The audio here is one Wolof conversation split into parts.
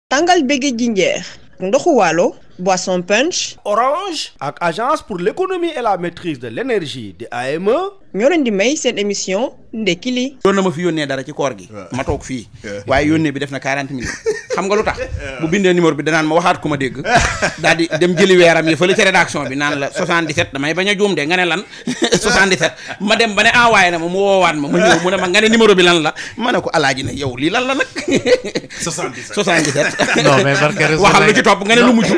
tàngal bége jinjeer ndoxu waalo boisson punch Orange ak agence pour l'économie et la maîtrise de l'énergie di AME ñoo leen di may seen émission ndekki li doon na ma fi yónnee dara ci koor gi ma toog fii waaye yónnee bi def na 40 millions xam nga lu tax bu bindee numéro bi danaan ma waxaat ku ma dégg daal di dem jëli weeram yi fële ci rédaction bi naan la 77 damay bañ a juum de nga ne lan 77 ma dem ba ne envoyé na ma mu woowaat ma ñëw mu ne ma nga ne numéro bi lan la ma ne ko alaaji ne yow lii lan la nag 77 non mais barke waxal lu ci topp nga ne lu mujj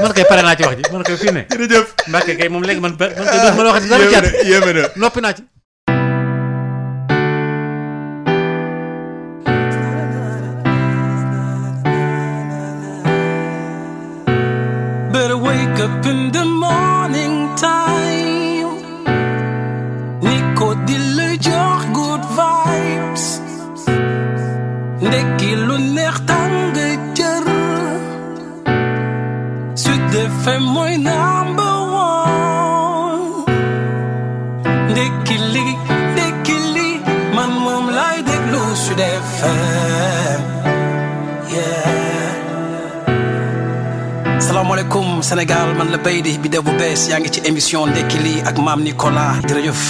man kay pare naa ci wax ji man kay fii ne jërëjëf Mbacke kay moom léegi man kay dootuma la waxati dara ci àdduna yéeme na noppi naa ci Better wake up in the morning time Nico di la jox good vibes ndekki lu neex tàng jër Sud FM mooy number one ndekki li man moom lay déglu Sud FM salaamaaleykum Sénégal man la Beydi bi bu bees yaa ngi ci émission ndekki li ak maam Nicolas jërëjëf.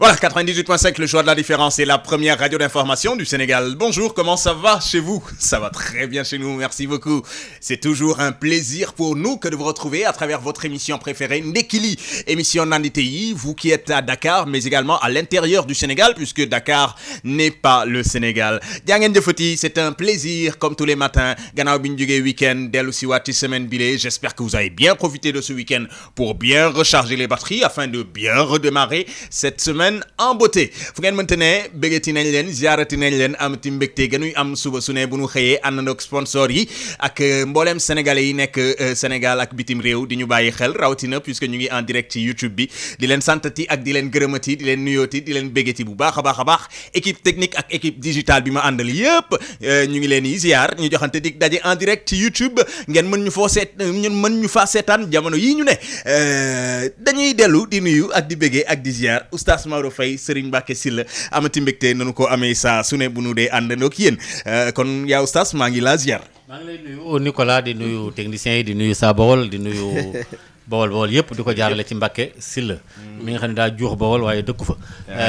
Voilà, 98.5, le choix de la différence, c'est la première radio d'information du Sénégal. Bonjour, comment ça va chez vous? Ça va très bien chez nous, merci beaucoup. C'est toujours un plaisir pour nous que de vous retrouver à travers votre émission préférée, Ndekki li, émission Nandité, vous qui êtes à Dakar, mais également à l'intérieur du Sénégal, puisque Dakar n'est pas le Sénégal. Diangen de Foti, c'est un plaisir, comme tous les matins, Gannaaw bi ñu jógee week-end, dellu si waat ci semaine bile. J'espère que vous avez bien profité de ce week-end pour bien recharger les batteries, afin de bien redémarrer cette semaine en beauté. Fu ngeen mënte ne bëggati nañ leen ziarati nañ leen amati mbégte ganuy am suba su ne bu ñu xëyee àndandoog sponsor yi ak mbooleem sénégalais yi nekk Sénégal ak bitim réew di ñu bàyyi xel rawatina puisque ñu ngi en direct ci YouTube bi di leen santati ak di leen gërëmati di leen nuyooti di leen bëggati bu baax a baax équipe technique ak équipe digitale bi ma àndal yëpp ñu ngi leen yi ziar ñu joxante dig daje en direct ci YouTube ngeen mën ñu faa seetaan jamono yii ñu ne dañuy dellu di nuyu ak di bëggee ak di ziar oustaz Maodo Faye Serigne Mbacke Sylla amati mbégte nanu ko amee saa su ne bu nu dee àndandoo ak yéen kon yaa oustaz maa ngi laa ziar. maa ngi lay nuyu Nicolas di nuyu techniciens yi di nuyu Sa Bawol di nuyu Bawol yëpp di ko jaarale ci Mbacke Sylla mi nga xam ne daa juux Bawol waaye dëkku fa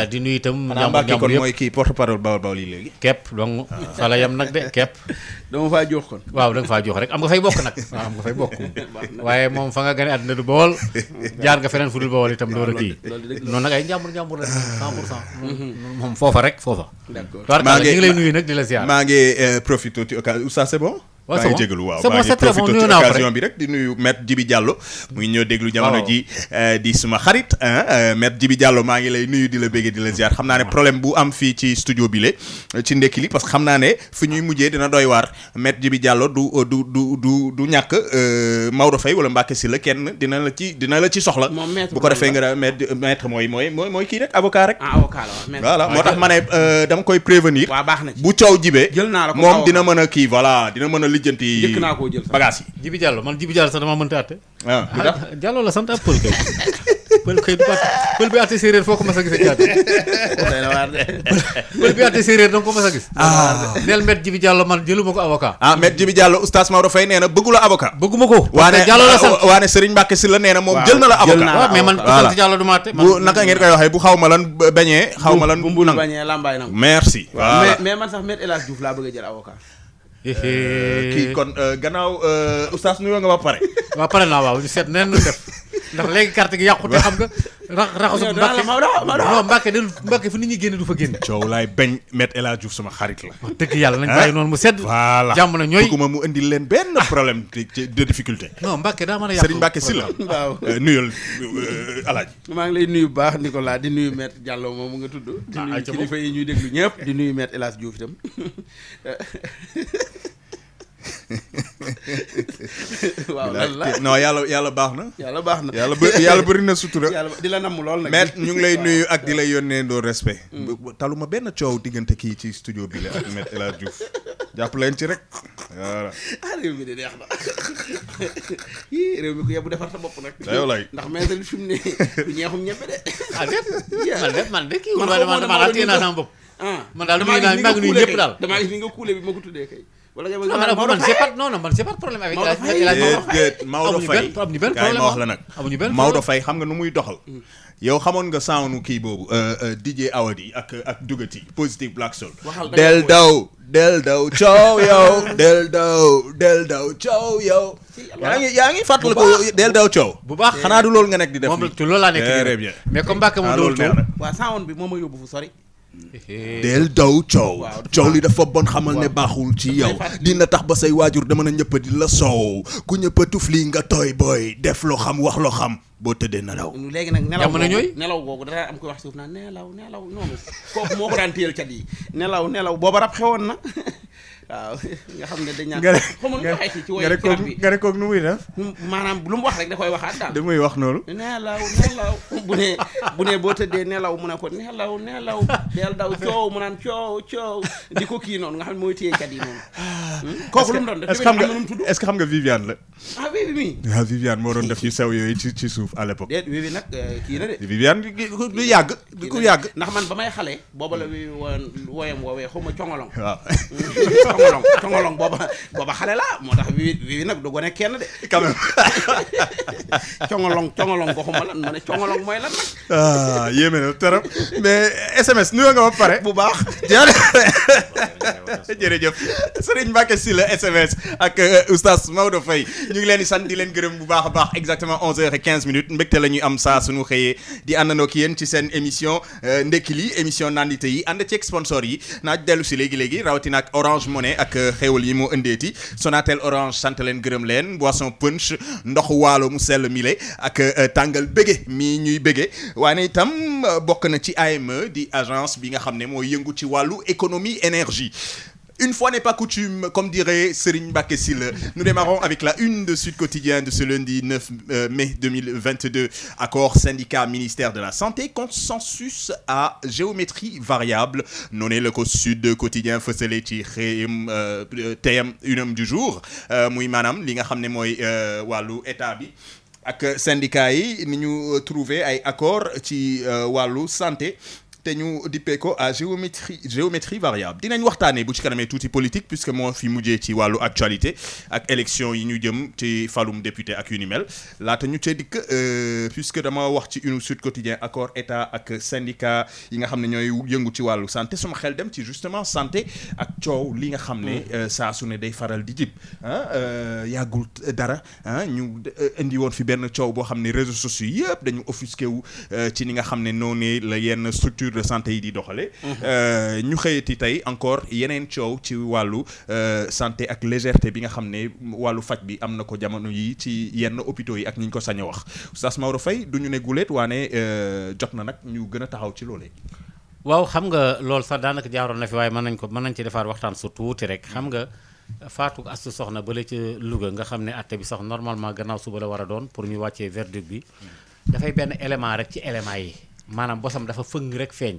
di nuyu itam Mbacke kon yëpp mooy kii porte parole Bawol yi léegi képp donc fa la yem nag de képp dama faa juux kon waaw da nga faa juux rek am nga fay bokk nag waaw am nga fay bokk waaye moom fa nga gane àddina du Bawol jaar nga feneen fu dul Bawol itam door a kii noonu nag ay njàmbur la 100% moom foofa rek foofa d'accord ñu ngi lay nuyu nag di la ziar maa ngi profité ci occasion oustaz c'est bon waaw maa ngi jégalu waaw c'est bon c'est très bon nuyu naa ko occasion bi rek di nuyu maître Djibi Diallo muy ñëw déglu jamono ji di suma xarit maître Djibi Diallo maa ngi lay nuyu di la béggee di la ziar xam naa ne problème bu am fii ci studio bi le ci ndekki li parce que xam naa ne fi ñuy mujjee dina doy waar maître Djibi Diallo du ñàkk Maodo Faye wala Mbacke Sylla kenn dina la ci soxla bu ko defee nga maître mooy kii rek avocat rek avocat la voilà moo tax ma ne dama koy prévenir waaw baax na bu coow jibee jël naa la ko moom dina mën a kii voilà dina mën a lijjanti jëkk naa koo jël bagage yi Djibi Diallo sax dama mënta àtte lu tax Diallo la sant ab pël kay du pël bi àtte séeréer foo ko mas a gis a pël bi àtte séeréer danga ko mas a gis neel maître Djibi Diallo man jëluma ko avocat maître Djibi Diallo oustaz Maodo Faye nee na bëggu la avocat bëgguma ko Diallo la sant waane Serigne Mbacke Sylla nee na moom jël na la avocat waaw mais man sant Diallo du ma àtte bu naka ngeen koy waxee bu xaw ma lan bañee xaw ma lan bu bañee lambaay nangu merci mais man sax maître El Hadj Diouf laa bëgg a jël avocat kii kon gannaaw oustaz nuyoo nga ba pare waaw pare naa waaw ñu seet neen nu def ndax léegi carte gi yàqu te xam nga raxasu Mbacke fu nit ñi génne du fa génne coow laay bañ maître El Hadj Diouf sama xarit la wax dëgg yàlla nañ bàyyi noonu mu sedd voilà jàmm na ñooy bëgguma mu indil leen benn problème de difficulté non Mbacke daa mën a yàqu Serigne Mbacke Sylla waaw nuyul Alaaji maa ngi lay nuyu bu baax Nicolas di nuyu maître Diallo moom mu nga tudd di nuyu kilifa yi ñuy déglu ñëpp di nuyu maître El Hadj Diouf itam waaw lan la non yàlla baax na yàlla bëri na sutura di la namm lool nag maître ñu ngi lay nuyu ak di lay yónnee ndoo respect taluma benn coow diggante kii ci studio bi la ak maître El Hadj Diouf jàpp leen ci rek voilà. réew mi de neex na yii réew mi ko yebbu defar sa bopp nag. yow lay ndax maître bi fi mu ne du ñeexum ñebe de. man de kii man daal téye naa sama bopp. man daal maa ngi nuyu ñëpp daal. damaa gis ni nga kuule bi ma ko tuddee kay. wala man c'est pas problème avec Maodo Faye kaay ma wax la nag Maodo Faye xam nga nu muy doxal. yow xamoon nga sawnu kii boobu DJ Awadi ak Dugati Positive Black Soul. del daw coow yow del daw coow yow. yaa ngi fàttali ko del daw coow. bu baax xanaa du loolu nga nekk di def. moom loolu laa nekk très bien. mais comme Mbacke moom loolu neex na. waaw sawun bi moo ma yóbbu fu sori. del daw coow li dafa bon xamal ne baaxul ci yow dina tax ba say waajur dama na ñëpp di la soow ku ñëpp tufli nga tooy booy def loo xam wax loo xam boo tëddee nelaw. léegi nag nelaw googu dara am koy wax suuf naa nelaw noonu kooku moo ko daan téyel cat yi nelaw booba rab xewoon na waaw nga xam ne dañ naan xamul nga waxee ci woy bi nga ne koog nu muy def maanaam lu mu wax rek da koy waxaat daal da muy wax noonu nelaw bu ne boo tëddee nelaw mu ne ko nelaw del daw coow mu naan coow di ko kii noonu nga xam ne mooy téye cat yi noonu kooku lu mu doon def est-ce que xam nga Viviane la Viviane moo doon def yu sew yooyu ci suuf à l'époque déet Vivi nag kii na de Viviane du yàgg ku yàgg ndax man ba may xale booba la wi woyam woowee xaw ma congolong waaw congolong booba xale la moo tax Vivi nag du gone kenn de quand même congolong ko xuma lan ma ne congolong mooy lan nag yéeme na trop mais SMS nuyoo nga ba pare bu baax jërëjëf Serigne Mbacké Sylla SMS ak oustaz Maodo Faye ñu ngi leen di sant di leen gërëm bu baax a baax exactement 11h15 mbégte la ñuy am saa suñu xëyee di àndandoo ak yéen ci seen émission ndekki li émission nandite yi ànd ci sponsor yi naa dellu si léegi rawatina ak Orange Money ak xéwal yi moo indeeti Sonatel Orange sant leen gërëm leen boisson punch ndox waalo mu sell mile ak tàngal bége mi ñuy bége waane itam bokk na ci AME di agence bi nga xam ne moo yëngu ci wàllu économie énergie. Une fois n'est pas coutume, comme dirait Serigne Mbacké Sylla, nous démarrons avec la une de Sud Quotidien de ce lundi 9 mai 2022. Accord syndicat ministère de la Santé, consensus à géométrie variable. noonee la ko Sud Quotidien fësale ci xëyam teyam unam du jour muy maanaam li nga xam ne mooy wàllu état bi ak syndicat yi ni ñu trouvé ay accord ci wàllu santé. te ñu dippee ko à géométrie variable dinañ waxtaanee bu ci kanamee tuuti politique puisque moo fi mujjee ci wàllu actualité ak élection yi ñu jëm ci falum député ak yu ni mel laata ñu cee dikk puisque dama wax ci une Sud Quotidien accord état ak syndicat yi nga xam ne ñooy yëngu ci wàllu santé sama xel dem ci justement santé ak coow li nga xam ne saa su ne day faral di jib yàggul dara ñu indi woon fi benn coow boo xam ne réseaux sociaux yëpp dañu offusqué wu ci ni nga xam ne noonu la yenn structure de santé yi di doxale ñu xëyati tey encore yeneen coow ci wàllu santé ak légèreté bi nga xam ne wàllu faj bi am na ko jamono yi ci yenn hôpitaux yi ak ñi ñu ko sañ a wax Oustaz Maodo Faye du ñu ne guléet waane jot na nag ñu gën a taxaw ci loolee. waaw xam nga loolu sax daanaka jaaroon na fi waaye mën nañ ci defaat waxtaan su tuuti rek xam nga Fatou Astou Soxna bële ca Louga nga xam ne atte bi sax normalement gannaaw suba la war a doon pour ñu wàccee verdict bi dafay benn élément rek ci élément yi maanaam bosam dafa fëng rek feeñ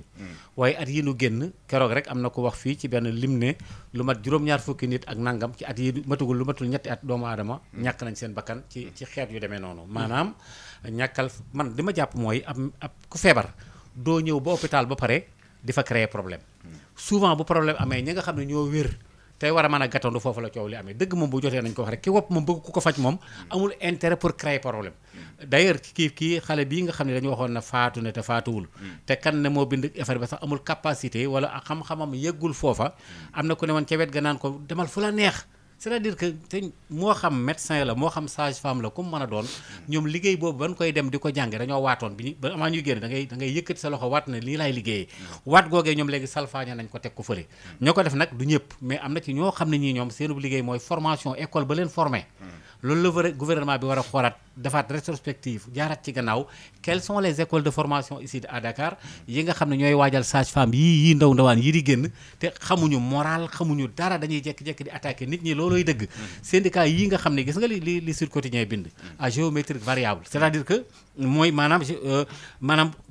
waaye at yi nu génn keroog rek am na ko wax fii ci benn lim ne lu mat juróom-ñaar fukki nit ak nangam ci at yi matugul lu matul ñetti at doomu aadama ñàkk nañ seen bakkan ci xeet yu demee noonu maanaam ñàkkal man li ma jàpp mooy ab ku feebar doo ñëw ba hôpital ba pare di fa créer problème souvent bu problème amee ñi nga xam ne ñoo wér tey war a mën a gàttandu foofu la coow li amee dëgg moom bu jotee nañ ko wax rek ki wopp moom bëgg ku ko faj moom amul intérêt pour créer problème d'ailleurs kii xale bii nga xam ne dañu waxoon na faatu ne te faatuwul te kan ne moo bind affaire ba sax amul capacité wala xam-xamam yeggul foofa am na ku ne woon ca wet ga naan ko demal fu la neex c'est-à-dire que te moo xam médecin la moo xam sage-femme la comme mën a doon ñoom liggéey boobu ban koy dem di ko jànge dañoo waatoon bi ba amaa ñuy génn da ngay yëkkati sa loxo waat ne lii laay liggéeyee waat googee ñoom léegi salfaaña nañ ko teg ko fële ñoo ko def nag du ñëpp mais am na ci ñoo xam ne ñii ñoom seenub liggéey mooy formation école ba leen formé loolu la gouvernement bi war a xoolaat defaat rétrospective jaaraat ci gannaaw quelles sont les écoles de formation ici à Dakar yi nga xam ne ñooy waajal sage-femme yii ndawaan yii di génn te xamuñu moral xamuñu dara dañuy jekki-jekki di attaquer nit ñi loolooy dëgg syndicat yii nga xam ne gis nga li Sud Quotidien bind à géométrique variable c'est-à-dire que mooy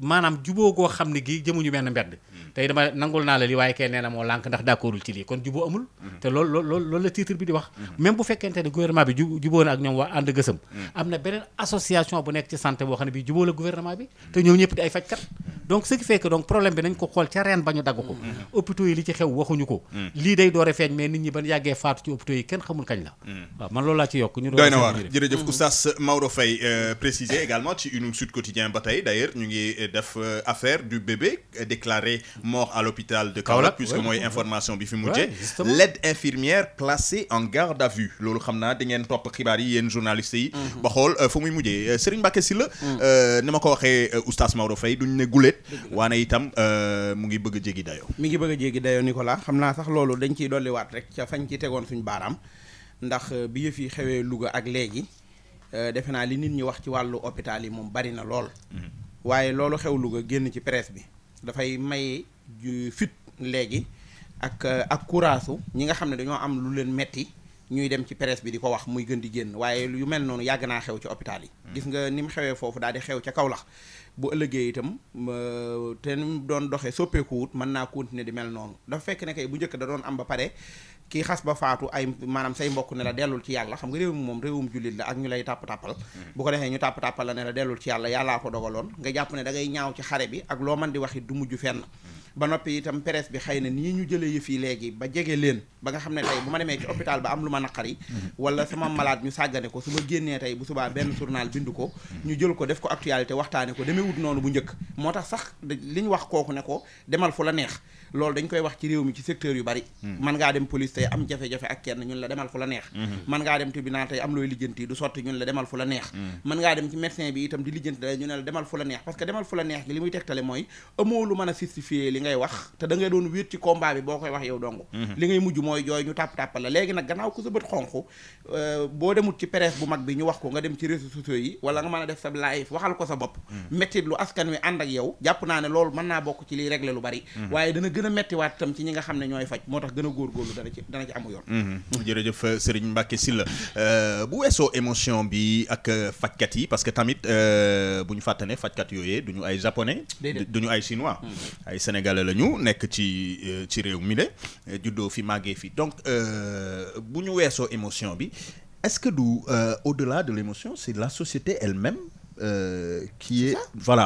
maanaam juboo goo xam ne gi jëmuñu benn mbedd tey dama nangul naa la lii waaye kenn nee na moo lànk ndax d'accordul ci lii kon juboo amul te loolu la titre bi di wax même bu fekkente ne gouvernement bi juboo na ak ñoom waa ànd gësëm am na beneen association bu nekk ci santé boo xam ne bi juboo la gouvernement bi te ñoom ñëpp di ay fajkat donc ce qui fait que donc problème bi nañ ko xool ca reen ba ñu dagg ko hôpitaux yi li ci xew waxuñu ko lii day doore feeñ mais nit ñi ban yàggee faatu ci hôpitaux yi kenn xamul kañ la waaw man loolu laa ci yokk ñu doy na waar jërëjëf Oustaz Maodo Faye précisé également ci une Sud Quotidien ba tey d'ailleurs ñu ngi def affaire du bébé déclaré mort à l'hôpital de Kaolack puisque mooy information bi fi mujjee l'aide infirmière placée en garde à vue loolu xam naa da ngeen topp xibaar yi yéen journalistes yi ba xool fu muy mujjee Serigne Mbacké Sylla ni ma ko waxee Oustaz Maodo Faye duñ ne guléet waane itam mu ngi bëgg a jéggi dayoo mi ngi bëgg a jéggi dayoo Nicolas xam naa sax loolu dañ ciy dolliwaat rek ca fañ ci tegoon suñu baaraam ndax bi yëf yi xewee Louga ak léegi defe naa li nit ñi wax ci wàllu hôpital yi moom bari na lool waaye loolu xew Louga génn ci presse bi dafay may fit léegi ak courage ñi nga xam ne dañoo am lu leen metti ñuy dem ci presse bi di ko wax muy gën di génn waaye yu mel noonu yàgg naa xew ci hôpital yi gis nga ni mu xewee foofu daal di xew ca Kaolack bu ëllëgee itam te ni mu doon doxee soppeekuwut mën naa continuer di mel noonu dafa fekk ne kay bu njëkk da doon am ba pare kii xas ba faatu ay maanaam say mbokk ne la dellul ci yàlla xam nga réew mi moom réewum jullit la ak ñu lay tàpp-tàppal bu ko defee ñu tàpp-tàppal la ne la dellul ci yàlla yàllaa ko dogaloon nga jàpp ne da ngay ñaaw ci xare bi ak loo mën di wax it du mujj fenn ba noppi itam presse bi xëy na nii ñu jëlee yëf yi léegi ba jege leen ba nga xam ne tey bu ma demee ci hôpital ba am lu ma naqari wala sama malade ñu sàggane ko su ma génnee tey bu subaa benn journal bindu ko ñu jël ko def ko actualité waxtaane ko demee wut noonu bu njëkk moo tax sax li ñu wax kooku ne ko demal fu la neex loolu dañ koy wax ci réew mi ci secteur yu bari man ngaa dem police tey am jafe-jafe ak kenn ñun la demal fu la neex man ngaa dem tribunal tey am looy lijjanti du sotti ñun la demal fu la neex man ngaa dem ci médecin bi itam di lijjanti da ñu ne la demal fu la neex parce que demal fu la neex gi li muy tegtale mooy amoo lu mën a justifier li ngay wax te da ngay doon wéet ci combat bi boo koy wax yow dong li ngay mujj mooy jooy ñu tàpp-tàppal la léegi nag gannaaw ku sa bët xonq boo demut ci presse bu mag bi ñu wax ko nga dem ci réseaux sociaux yi wala nga mën a def sa live waxal ko sa bopp mettit lu askan wi ànd ak yow jàpp naa ne loolu mën naa bokk ci liy régler lu bari waaye dana gën a mettiwaat itam ci ñi nga xam ne ñooy faj moo tax gën a góorgóorlu dana ci amu yoon jërëjëf Serigne Mbacké Sylla bu weesoo émotion bi ak fajkat yi parce que tamit bu ñu fàtte ne fajkat yooyee duñu ay japonais duñu ay chinois ay sénégalais lañu nekk ci réew mi de juddoo fi màggee fi donc bu ñu weesoo émotion bi est-ce que du au-delà de l'émotion c'est la société elle-même qui est voilà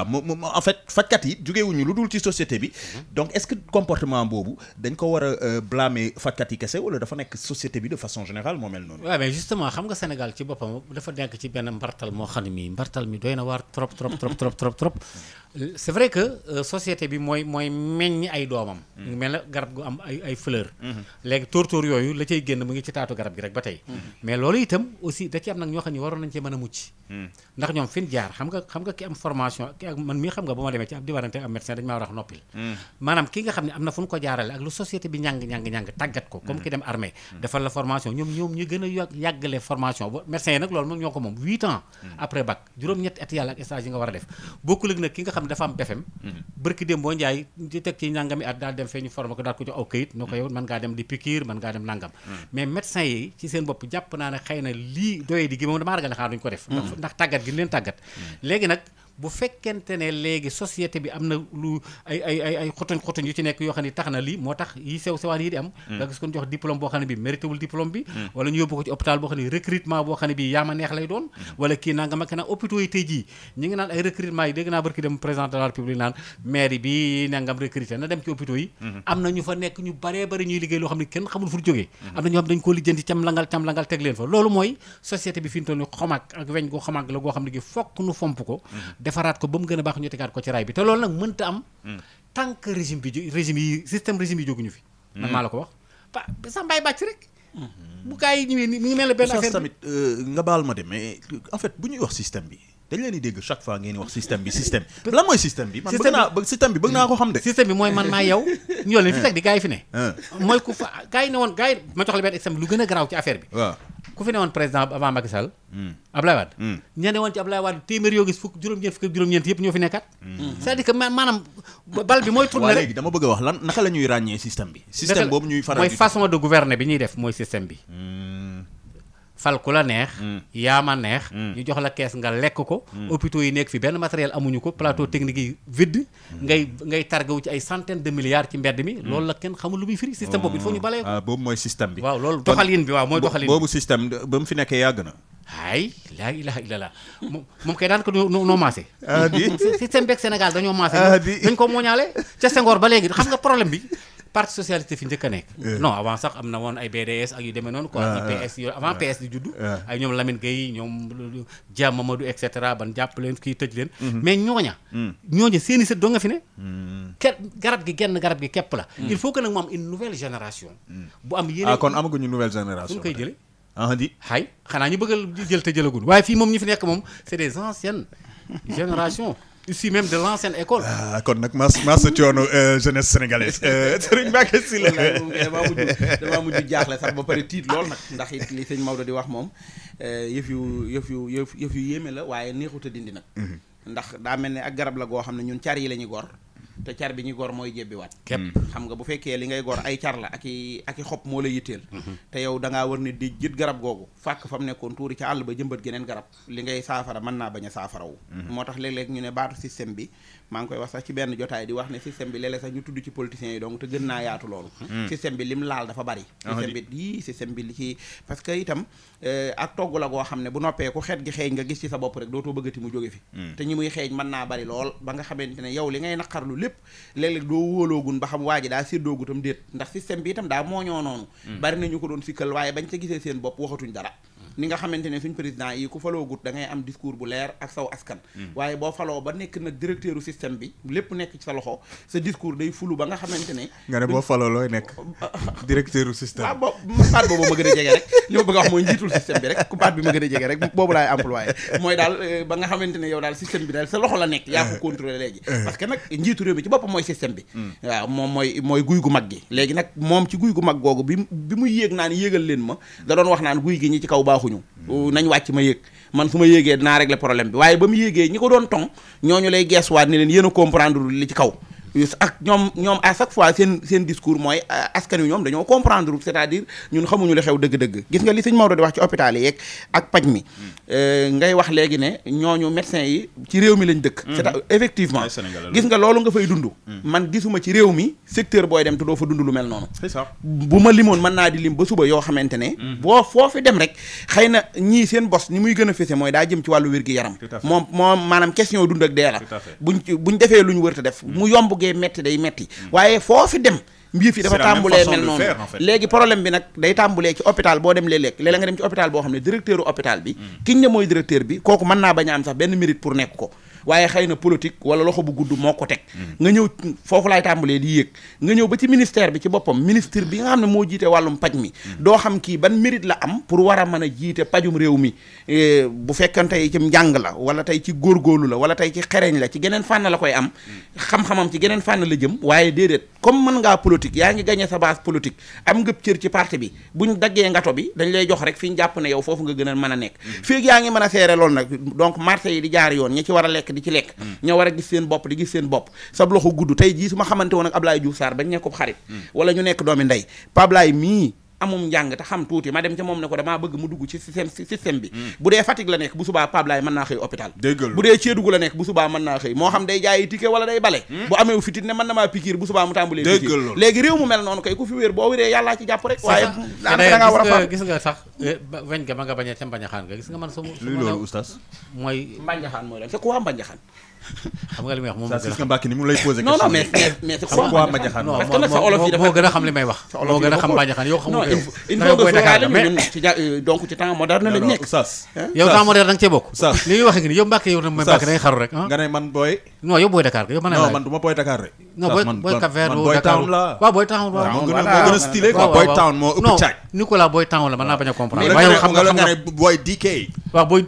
en fait fajkat yi jógewuñu lu dul ci société bi donc est-ce que comportement boobu dañ ko war a blâmer fajkat yi kese wala dafa nekk société bi de façon générale moo mel noonu waaw mais justement xam nga Sénégal ci boppam dafa nekk ci benn mbartal moo xam ne mii mbartal mi doy na waar trop c'est vrai que société bi mooy meññ ay doomam mel na garab gu am ay fleur léegi tóor-tóor yooyu la cay génn mu ngi ci taatu garab gi rek ba tey mais loolu itam aussi da ci am nag ñoo xam ne waroon nañ cee mën a mucc ndax ñoom fi ñu jaar xam nga ki am formation ki ak man mii xam nga ba ma demee ci ab di warante am médecin dañu maa war a noppil maanaam ki nga xam ne am na fu ñu ko jaarale ak lu société bi ñàng tàggat ko comme ki dem armée defal la formation ñoom ñu gën a yàggale formation ba médecin yi nag loolu moom ñoo ko moom 8 ans après bac juróom-ñetti at yàlla ak stage yi nga war a def bokkul ak nag ki nga xam ne dafa am BFEM bërki dem boo njaay di teg ci nangami at daal dem fee ñu formé ko daal ko jox aw këyit noo ko yow mën ngaa dem di piqûre mën ngaa dem nangam mais médecin yi ci seen bopp jàpp naa ne xëy na lii doye di gi moom damaa ragal ne xaar duñu ko def ndax tàggat gi leen tàggat léegi nag bu fekkente ne léegi société bi am na lu ay xotoñ yu ci nekk yoo xam ne tax na lii moo tax yi sewaan yi di am nga gis ko jox diplôme boo xam ne bi mérité wul diplôme bi wala ñu yóbbu ko ci hôpital boo xam ne recrutement boo xam ne bi yaama neex lay doon wala kii nanga ma naan hôpitaux yi tey jii ñi ngi naan ay recrutement yi dégg naa barki dem président de la république naan maire bi nangam recruté na dem ci hôpitaux yi am na ñu fa nekk ñu baree bari ñuy liggéey loo xam ne kenn xamul fu jógee am na ñoo xam dañ koo lijjanti cam langal teg leen fa loolu mooy société bi fi ñu toll ni xomag ak weñ gu xomag la goo xam ne gi fokk nu fomp ko defaraat ko ba mu gën a baax ñu tegaat ko ci raay bi te loolu nag mënta am tant que régime yi jóguñu fi man maa la ko wax sax mbaay bàcc rek bu gaa yi ñëwee mi ngi mel ne benn affaire tamit nga baal ma de mais en fait bu ñuy wax système bi dañ leen di dégg chaque fois ngeen wax système bi lan mooy système bi man bëgg naa ko xam de système bi mooy man maa yow ñoo leen fi teg di gaa yi fi ne mooy ku fa gaa yi ne woon ma jox la benn exemple lu gën a garaaw ci affaire bi waaw ku fi ne woon président avant Macky Sall Ablaye Wade ña ne woon ci Ablaye Wade téeméer yoo gis juróom-ñeent yëpp ñoo fi nekkat c'est-à-dire que maanaam bal bi mooy tourner léegi dama bëgg a wax lan naka la ñuy ràññee système bi système boobu ñuy faral mooy façon de gouverner bi ñuy def mooy système bi fal ku la neex yaa ma neex ñu jox la kees nga lekk ko hôpitaux yi nekk fi benn matériel amuñu ko plateau technique yi vide ngay targawu ci ay centaines de milliards ci mbedd mi loolu la kenn xamul lu muy firi système boobu il faut ñu balee ko boobu mooy système bi waaw loolu doxalin bi waaw mooy doxalin boobu système ba mu fi nekkee yàgg na ay laa ilaha illallah moom kay daan ko noo maase système beeg Sénégal dañoo maase dañ ko mooñaale ca Senghor ba léegi xam nga problème bi parti socialiste fi njëkk a nekk non avant sax am na woon ay BDS ak yu demee noonu quoi IPS yooyu avant PS di juddu ay ñoom Lamine Gueye ñoom Dia Mamadou et cetera ban jàpp leen kii tëj leen mais ñooña seeni sët doo nga fi ne garab gi genn garab gi képp la il faut que nag mu am une nouvelle génération bu am yéene kon amaguñu nouvelle génération fu ñu koy jële di xay xanaa ñu bëgg jël te jëlagul waaye fii moom ñi fi nekk moom c'est des anciennes générations ici même de l'ancienne école. kon nag mas coono jeunesse sénégalaise Serigne Mbacké Sylla damaa mujj jaaxle sax ba pare tiit lool nag ndax it li sëñ Maodo di wax moom yëf yu yéeme la waaye neexut a dindi nag ndax daa mel ne ak garab la goo xam ne ñun car yi la ñuy gor te car bi ñu gor mooy jebbiwaat képp xam nga bu fekkee li ngay gor ay car la ak i xob moo la yitteel te yow da ngaa war ne di jët garab googu fàkk fa mu nekkoon tuuri ca àll ba jëmbat geneen garab li ngay saafara mën naa bañ a saafarawu moo tax léeg-léeg ñu ne baatu système bi maa ngi koy wax sax ci benn jotaay di wax ne système bi léeg-léeg sax ñu tudd ci politiciens yi donc te gën naa yaatu loolu système bi lim laal dafa bari système bi li ci parce que itam ak togg la goo xam ne bu noppee ku xeet gi xeeñ nga gis ci sa bopp rek dootoo bëggati mu jóge fi te ñi muy xeeñ mën naa bari lool ba nga xamante ne yow li ngay naqarlu lépp léeg-léeg doo wóoloogun ba xam waa ji daa séddoogu tam déet ndax système bi itam daa mooñoo noonu bari na ñu ko doon sikkal waaye bañ ca gisee seen bopp waxatuñ dara ni nga xamante ne suñ président yi ku faloogut da ngay am discours bu leer ak saw askan waaye boo faloo ba nekk nag directeur u système bi lépp nekk ci sa loxo sa discours day fulu ba nga xamante ne nga ne boo faloo looy nekk directeur u système waaw baat boobu ma gën a jege rek li ma bëgg a wax mooy njiitul système bi rek ku baat bi ma gën a jege rek boobu laay employé mooy daal ba nga xamante ne yow daal système bi daal sa loxo la nekk yaa ko contrôlé léegi parce que nag njiitu réew mi ci boppam mooy système bi waaw moom mooy guy gu mag gi léegi nag moom ci guy gu mag googu bi muy yéeg naan yéegal leen ma da doon wax naan guy gi ñi ci kaw baaxuñu nañ wàcc ma yéeg man su ma yéegee dinaa régler problème bi waaye ba mu yéegee ñi ko doon tong ñooñu lay geesuwaat ni leen yéen a comprendre li ci kaw ak ñoom à chaque fois seen discours mooy askan wi ñoom dañoo comprendre c'est-à-dire ñun xamuñu li xew dëgg-dëgg gis nga li sëñ Maodo di wax ci hôpital yi yeeg ak paj mi ngay wax léegi ne ñooñu médecins yi ci réew mi lañ dëkk c'est effectivement gis nga loolu nga fay dund man gisuma ci réew mi secteur booy dem te doo fa dund lu mel noonu c'est ça bu ma limoon mën naa di lim ba suba yoo xamante ne boo foofi dem rek xëy na ñii seen bos ni muy gën a fese mooy daa jëm ci wàllu wér-gi-yaram moom maanaam question dund ak dee la buñ defee lu ñu wër te def mu yomb metti day metti waaye foofi dem mbir fi dafa tàmbulee mel noonu léegi problème bi nag day tàmbulee ci hôpital boo dem léeg-léeg nga dem ci hôpital boo xam ne directeur u hôpital bi kiñ ne mooy directeur bi kooku mën naa bañ a am sax benn mérite pour nekk ko waaye xëy na politique wala loxo bu gudd moo ko teg nga ñëw foofu laay tàmbalee di yéeg nga ñëw ba ci ministère bi ci boppam ministre bi nga xam ne moo jiite wàllum paj mi doo xam kii ban mérite la am pour war a mën a jiite pajum réew mi bu fekkante tey ci njàng la wala tey ci góorgóorlu la wala tey ci xereñ la ci geneen fànn la koy am xam-xamam ci geneen fànn la jëm waaye déedéet comme mën ngaa politique yaa ngi gagné sa base politique am nga cër ci parti bi buñ daggee ngato bi dañ lay jox rek fi ñu jàpp ne yow foofu nga gën a mën a nekk féeg yaa ngi mën a seere loolu nag donc marché yi di jaar yoon ñi ci war a lekk di ci lekk ñoo war a gis seen bopp di gis seen bopp sab loxo gudd tey jii su ma xamante woon ak Ablaye Diouf Sarr bañ nekkub xarit wala ñu nekk doomi ndey Pablaye mii amum njàng te xam tuuti ma dem ca moom ne ko damaa bëgg mu dugg ci système bi bu dee Fatick la nekk bu subaa Pablaye mën naa xëy hôpital bu dee Kédougou la nekk bu subaa mën naa xëy moo xam day jaayi ticket wala day bale bu amee fitit ne mën na maa pikiir bu subaa mu tàmbalee pikiir léegi réew mu mel noonu kay ku fi wéer boo wéree yàllaa ci jàpp rek waaye da ngaa war a fa gis nga sax weñ ga ma nga bañee ca mbañaxaan nga gis nga man sama luy loolu oustaz mooy mbañaxaan mooy lan c'est quoi mbañaxaan xam nga li may wax moom ça c'est Mbacké ni mu lay poser non non mais c'est quoi mbañaxaan parce que nag sa olof yi dafa moo gën a xam li may wax moo gën a xam mbañaxaan yow xamul il faut que sóoraale ñun ci donc ci temps moderne lañ nekk oustaz yow temps moderne da nga cee bokk li ñuy waxee ngi ni yow Mbacké yow na may Mbacké da ngay xaru rek nga ne man booy non yow booy Dakar yow non man du ma booy Dakar rek non booy Cap Vert boy town la waaw boy town waaw moo gën a stylé quoi boy town moo ëpp caaj Nicolas boy town la mën naa bañ a comprendre waaye xam nga ne boy DK waaw boy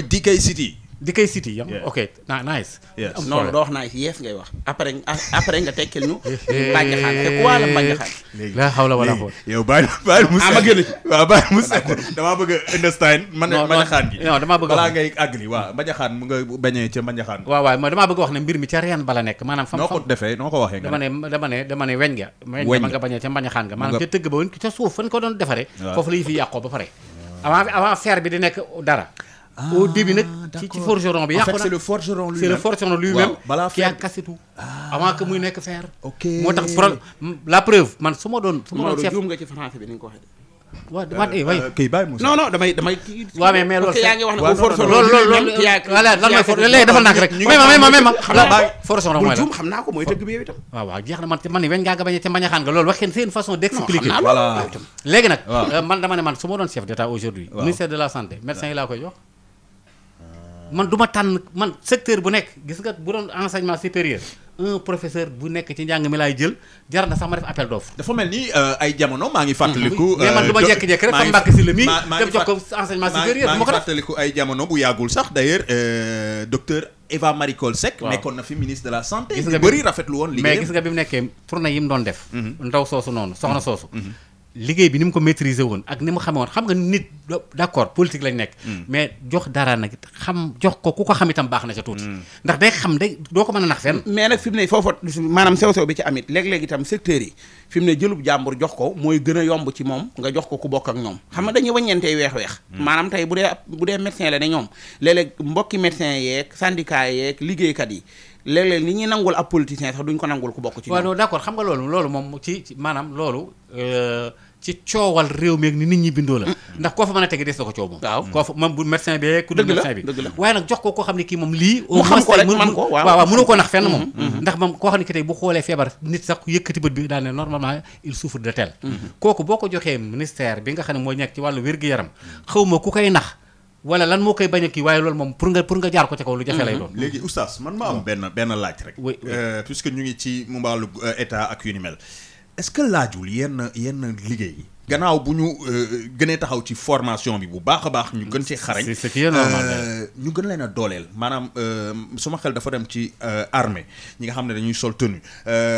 DK City DK City yam ok nice non doo wax nice yes ngay wax après nga tekkil ñu mbañaxaan c'est quoi la mbañaxaan la hawla wala quwwata yow bàyyi mu ma gën a waaw bàyyi mu damaa bëgg a understand man mbañaxaan gi non damaa bëgg balaa ngay àggali waaw mbañaxaan mu nga bañee ca mbañaxaan waaw mooy damaa bëgg wax ne mbir mi ca reen bala nekk maanaam fam noo ko defee noo ko waxee dama ne weñ nga ma nga bañee ca mbañaxaan nga maanaam ca tëgg ba woon ca suuf fan ko doon defaree foofu la yi fi yàqoo ba pare avant fer bi di nekk dara. Au début nag ci forgeron bi yàqu na. En fait, c'est le forgeron lui-même. C'est le forgeron lui-même balaa qui a fer cassé tout. Avant que muy nekk fer. ok moo tax la preuve man su ma doon chef. juum nga ci français bi ni nga ko waxee. waaw kii bàyyi Moussa. non damay kii. waaw mais loolu yaa ngi wax ne waaw au forgeron loolu voilà lan mooy léegi dafa nàkk rek. may ma forgeron mooy la. juum xam naa ko mooy tëgg bi yow itam. waaw jeex na man ni weñ ngaa nga bañ a ca mbañaxaan nga loolu waxee c'est une façon d'expliquer. voilà léegi nag man dama ne man su ma doon chef d'état aujourd'hui ministère de la santé médecin yi laa koy jox. man du ma tànn man secteur bu nekk gis nga bu doon enseignement supérieur un professeur bu nekk ci njàng mi laay jël jar na sax ma def appel d'offre. dafa mel ni ay jamono maa ngi fàttaliku. mais man du ma jékki-jékki rek fa mbàkk si la mii dem jox ko enseignement supérieur du ma ko def. fàttaliku ay jamono bu yàggul sax d'ailleurs docteur Eva Marie Coll Seck. nekkoon na fi ministre de la santé. gis nga bëri rafetlu woon liggéeyam mais gis nga bi mu nekkee tournée yi mu doon def. ndaw soosu noonu soxna soosu. liggéey bi ni mu ko maîtriser woon ak ni mu xamee woon xam nga nit d'accord politique lañ nekk. mais jox dara nag xam jox ko ku ko xam itam baax na ca tuuti. ndax day xam day doo ko mën a nax fenn. mais nag fi mu ne foofu maanaam sew-sew bi ci amit léeg-léeg itam secteurs yi fi mu ne jëlub jàmbur jox ko mooy gën a yomb ci moom nga jox ko ku bokk ak ñoom xam nga dañuy wàññeentee weex-weex. maanaam tey bu dee médecin la ne ñoom léeg-léeg mbokki médecin yeeg syndicat yeeg liggéeykat yi léeg-léeg li ñuy nangul ab politicien sax duñ ko nangul ku bokk ci ñoom. waaw d'accord xam nga loolu moom ci maanaam loolu ci coowal réew mi ak ni nit ñi bindoo la ndax koo fa mën a tege des na ko coow moom. waaw koo fa moom bu médecin bi ku dul médecin bi waaye nag jox ko koo xam ne kii moom lii mu xam ko rek man ko waaw mënu ko nax fenn moom ndax moom koo xam ne ki tey bu xoolee feebar nit sax yëkkati bët bi daal ne normalement il souffre de tel kooku boo ko joxee ministère bi nga xam ne mooy nekk ci wàllu wér-gu-yaram xaw ma ku koy nax wala lan moo koy bañ a kii waaye loolu moom pour nga jaar ko ca kaw lu jafe lay doon. léegi oustaz man ma am benn laaj rek. oui puisque ñu ngi ci mu wàllu état ak yu ni mel est-ce que laajul yenn liggéey yi. gannaaw bu ñu gënee taxaw ci formation bi bu baax a baax ñu gën ci xarañ. c'est ce qui est normal. ñu gën leen a dooleel maanaam suma xel dafa dem ci armée ñi nga xam ne dañuy sol tenue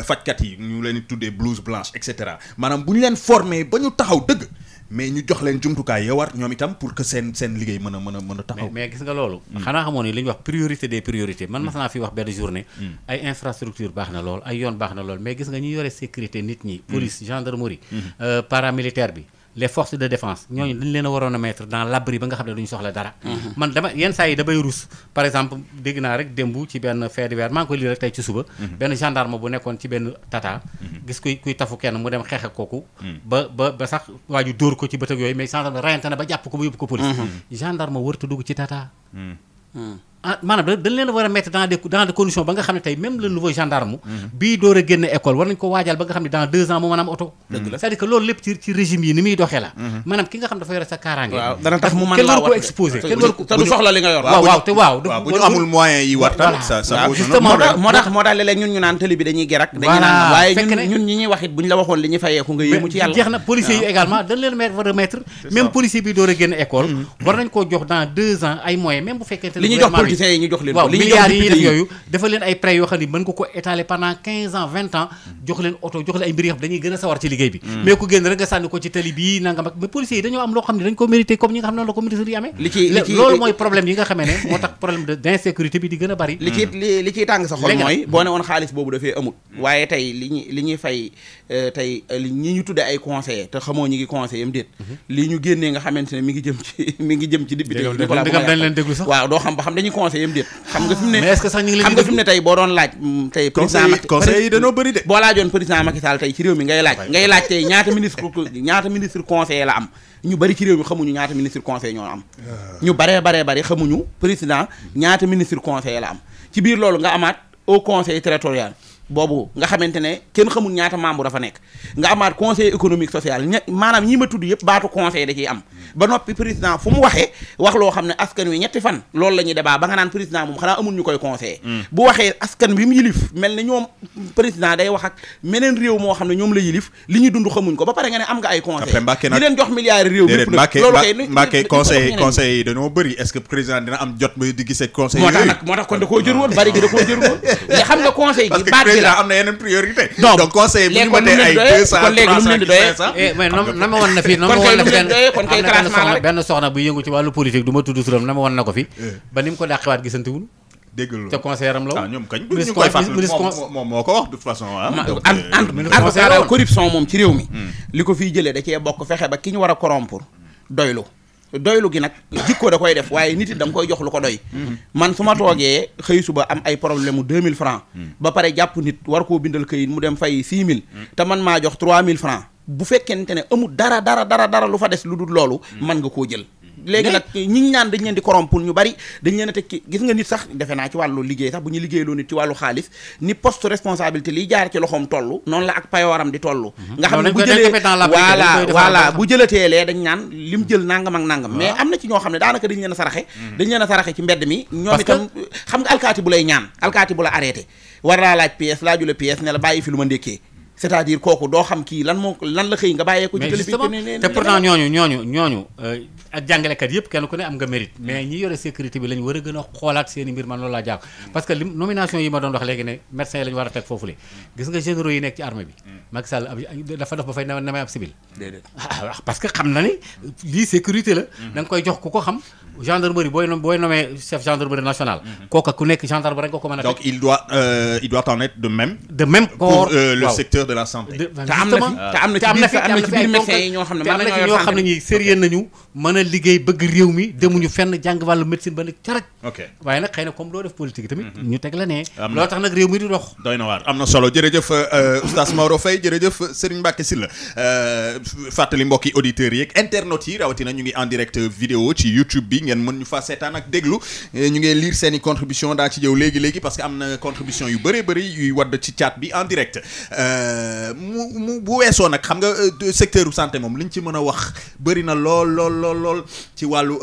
fajkat yi ñu leen di tuddee blouse blanche et cetera maanaam bu ñu leen formé ba ñu taxaw dëgg. mais ñu jox leen jumtukaay ya war ñoom itam pour que seen liggéey mën a taxaw. mais gis nga loolu. xanaa xamoon ni li ñuy wax priorité des priorités man mas naa fi wax benn journée. ay infrastructure baax na lool ay yoon baax na lool mais gis nga ñi yore sécurité nit ñi. police gendarmerie. paramilitaire bi. les forces de défense ñooñu dañ leen a waroon a mettre dans l'abri ba nga xam ne duñu soxla dara. man dama yenn saa yi damay rus par exemple dégg naa rek démb ci benn fait divers maa ngi koy lire rek tey ci suba. benn gendarme bu nekkoon ci benn tata. gis kuy tafu kenn mu dem xeex ak kooku. ba sax waa ju dóor ko ci bët ak yooyu mais gendarme rayante na ba jàpp ko ba yóbbu ko police. gendarme warut a dugg ci tata. maanaam dañ leen a war a mettre dans des conditions ba nga xam ne tey même le nouveau gendarme bii door a génn école war nañ ko waajal ba nga xam ne dans 2 ans mu mën a am oto c'est-à-dire que loolu lépp ci régime yi ni muy doxee la maanaam ki nga xam dafa yore sa kaaraange dana tax mu mën kenn laa waru ko exposé kenn waru ko te du soxla li nga yor waaw bu ñu amul moyen yi war tamit ça moo tax léeg-léeg ñun ñu naan tëli bi dañuy gerak dañuy naan waaye ñun ñi ñuy wax it bu ñu la waxoon li ñuy fayeeku nga yéemu ci yàlla jeex na policiers yi également dañ leen war a mettre même policier bi door a génn école war nañ koo jox dans 2 ans ay moyens même bu fekkente li ñuy jox politiciens yi ñu jox leen milliards yi def yooyu dafa leen ay prêts yoo xam ne mën nga ko étaler pendant 15 ans 20 ans jox leen oto jox leen ay mbir yoo xam dañuy gën a sawar ci liggéey bi mais ku génn rek nga sànni ko ci tali bii nangam ak mais policiers yi dañoo am loo xam ne dañ ko mérité comme ñi nga xam ne noonu la ko ministre yi amee loolu mooy problème yi nga xamee ne moo tax problème d'insécurité bi di gën a bari li ciy tàng sa xol mooy boo ne woon xaalis boobu dafay amut waaye tey li ñuy fay tey ñi ñu tuddee ay conseillers te xamoo ñi ngi conseiller am déet li ñu génnee nga xamante ne mi ngi jëm ci député dañ leen déglu sax waaw doo xam ba xam dañuy conseiller am déet xam nga fi mu ne mais est-ce que sax ñu ngi leen xam nga fi mu ne tey boo doon laaj tey président conseil yi dañoo bëri de boo laajoon président Macky Sall tey ci réew mi ngay laaj tey ñaata ministre conseiller la am ñu bari ci réew mi xamuñu ñaata ministre conseiller ñoo am ñu baree xamuñu président ñaata ministre conseiller la am ci biir loolu nga amaat au conseil territorial boobu nga xamante ne kenn xamul ñaata membre dafa nekk nga amaat conseil économique social maanaam ñi ma tudd yëpp baatu conseil da ciy am ba noppi président fu mu waxee wax loo xam ne askan wi ñetti fan loolu la ñuy débat ba nga naan président moom xanaa amul ñu koy conseiller bu waxee askan wi mu yilif mel ne ñoom président day wax ak meneen réew moo xam ne ñoom la yilif li ñu dund xamuñ ko ba pare nga ne am nga ay conseil di leen jox milliards réew mépp nag loolu kay Mbacké conseil yi dañoo bëri est-ce que président dina am jot ba di gisee conseil moo tax kon da koo jër woon bari gi da koo jër woon mais xam nga conseil gi baat bi la am na yeneen priorité donc conseil bu ñu matee ay 200 300 mais na ma wan na fi benn soxna bu yëngu ci wàllu politique du ma tudd turam na ma wan na ko fi ba ni mu ko dàqewaat gisantewul dégg te conseiller am la woon ñoom kañ ñu koy fàttali moom moo ko wax de toute façon corruption moom ci réew mi li ko fiy jëlee da cee bokk fexe ba ki ñu war a corrompre doylu doylu gi nag jikko da koy def waaye nit it da nga koy jox lu ko doy man su ma toogee xëy suba am ay problème mu 2000 francs ba pare jàpp nit war koo bindal këyit mu dem fay 6000 te man maa jox 3000 francs bu fekkente ne amul dara lu fa des lu dul loolu mën nga koo jël léegi nag ñi ñaan dañ leen di corrompre ñu bari dañ leen a teg ci gis nga nit sax defe naa ci wàllu liggéey sax bu ñu liggéeyloo nit ci wàllu xaalis ni poste responsabilité liy jaar ci loxoom toll noonu la ak payooram di toll nga xam ne bu jëlee voilà bu jëlateelee dañ naan lim jël nangam ak nangam mais am na ci ñoo xam ne daanaka dañ leen a saraxe ci mbedd mi ñoom itam xam nga alkaati bu lay ñaan alkaati bu la arrêté war laa laaj pièce laaju la pièce ne la bàyyi fi lu ma ndékkee c'est-à-dire kooku doo xam kii lan la xëy nga bàyyee ko ci télévision te pourtant ñooñu ak jàngalekat yëpp kenn ku ne am nga mérite mais ñi yore sécurité bi lañ war a gën a xoolaat seen i mbir man loolu laa jàpp parce que nomination yi ma doon wax léegi ne médecins yi la ñu war a teg foofu le gis nga généraux yi nekk ci armée bi Macky Sall dafa def ba fay namee ab civil parce que xam na ni lii sécurité la da nga koy jox ku ko xam gendarmerie booy nommé chef gendarmerie nationale kooka ku nekk gendarme rek nga ko mën a teg donc il doit en être de même pour le secteur de la santé te am na fi biir médecins yi ñoo xam ne ñoo xam ne ñi sérieux nañu mën a liggéey bëgg réew mi demuñu fenn jàng wàllu médecine ba ne caraj waaye nag xëy na comme doo def politique tamit ñu teg la ne loolu tax nag réew mi di dox doy na waar am na solo jërëjëf oustaz Maodo Faye jërëjëf Serigne Mbacké Sylla fàttali mbokki auditeurs yi ak internautes yi rawatina ñu ngi en direct vidéo ci YouTube bi ngeen mën ñu fa seetaan ak déglu ñu ngi lire seeni contribution daa ci jëw léegi parce que am na contribution yu bëri yuy wadd ci chat bi en direct mu bu weesoo nag xam nga secteur santé moom liñ ci mën a wax bëri na lool ci wàllu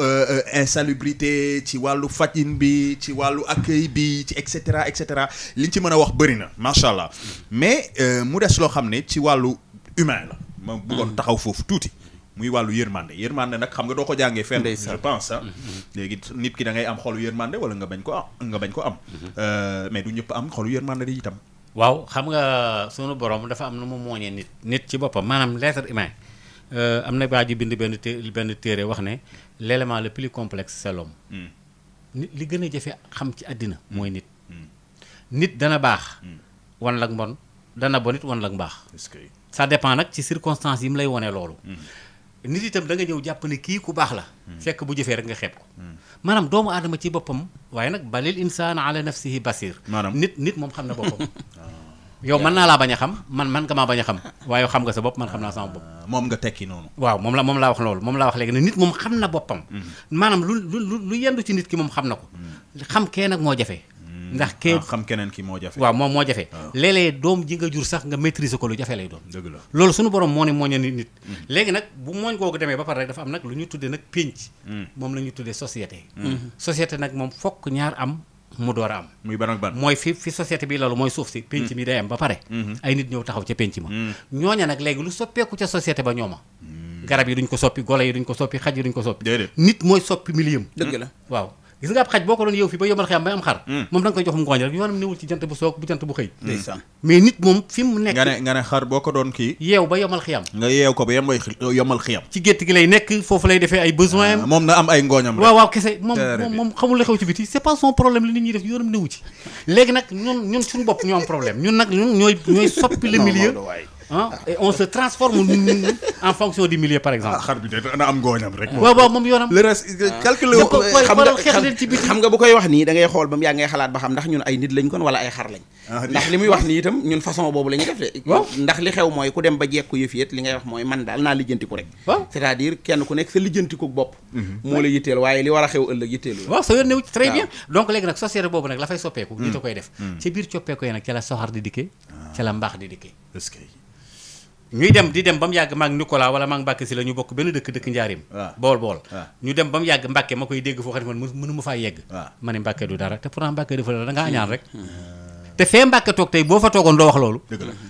insalubrité ci wàllu fajin bi ci wàllu accueil bi ci et cetera liñ ci mën a wax bëri na macha allah mais mu des loo xam ne ci wàllu humain la ma bëggoon taxaw foofu tuuti muy wàllu yërmande nag xam nga doo ko jàngee fenn je pense léegi nit ki da ngay am xolu yërmande wala nga bañ ko am mais du ñëpp am xolu yërmande di itam waaw xam nga sunu borom dafa am na mu mooñee nit ci boppam maanaam l'être humain am na waa ji bind benn téere wax ne l'élément le plus complexe c'est l'homme nit li gën a jafe xam ci àddina mooy nit dana baax wan lak mbon dana bon it wan lak mbaax ça dépend nag ci circonstances yi mu lay wone loolu nit itam da nga ñëw jàpp ne kii ku baax la fekk bu jëfee rek nga xeeb ko maanaam doomu aadama ci boppam waaye nag balil insaan ala nafsihi basir nit moom xam na boppam yow mën naa laa bañ a xam man nga maa bañ a xam waaye xam nga sa bopp man xam naa sama bopp moom nga tekki noonu waaw moom laa wax loolu moom laa wax léegi ne nit moom xam na boppam maanaam lu yendu ci nit ki moom xam na ko xam kee nag moo jafe ndax kee xam keneen ki moo jafe waaw moom moo jafe léeg-léeg doom ji nga jur sax nga maîtriser ko lu jafe lay doon dëgg la loolu suñu borom moo ne mooña nit léegi nag bu mooñ googu demee ba pare rek dafa am nag lu ñu tuddee nag pénc moom la ñu tuddee société société nag moom fokk ñaar am mu door a am muy ban ak ban mooy fi société bi loolu mooy suuf si pénc mi day am ba pare ay nit ñëw taxaw ca pénc ma ñooña nag léegi lu soppeeku ca société ba ñooma garab yi duñ ko soppi golo yi duñ ko soppi xaj yi duñ ko soppi nit mooy soppi milieu dëgg la waaw gis nga ab xaj boo ko doon yow fi ba yomal xiyam bay am xar moom da nga koy jox mu ngooñ rek yoonam newul ci jant bu soog bu jant bu xëy mais nit moom fi mu nekk nga ne xar boo ko doon kii yeew ba yomal xiyam nga yeew ko ba yomal xiyam ci gétt gi lay nekk foofu lay defee ay besoin moom na am ay ngooñam rek waaw kese moom xamul la xew ci biti c'est pas son problème li nit ñi def yoonam newu ci léegi nag ñun suñu bopp ñoo am problème ñun nag ñooy soppi le milieu et on se transforme en fonction du milieu par exemple xar bi de dana am ngooñam rek waaw moom yoonam le reste calculé xam nga bu koy wax nii da ngay xool ba mu yàgg ngay xalaat ba xam ndax ñun ay nit lañ kon wala ay xar lañ ndax li muy wax nii itam ñun façon boobu la ñuy def de ndax li xew mooy ku dem ba jekku yëf yét li ngay wax mooy man daal naa lijjantiku rek c'est-à-dire kenn ku nekk sa lijjantiku bopp moo la yitteel waaye li war a xew ëllëg yitteelu waaw sa yoon newu ci très bien donc léegi nag société boobu nag la fay soppeeku nit a koy def ci biir coppeeku yi nag ca la soxar di dikkee ca la mbaax di dikkee ñuy di dem ba mu yàgg maag Nicolas wala maag Mbacke si la ñu bokk benn dëkk njaarim bool ñu dem ba mu yàgg Mbacke ma koy dégg foo xam ne man mënu ma faa yegg ma ne Mbacke du dara te pourtant Mbacke dafa dara da ngaa añaan rek te fee Mbacke toog tey boo fa toogoon doo wax loolu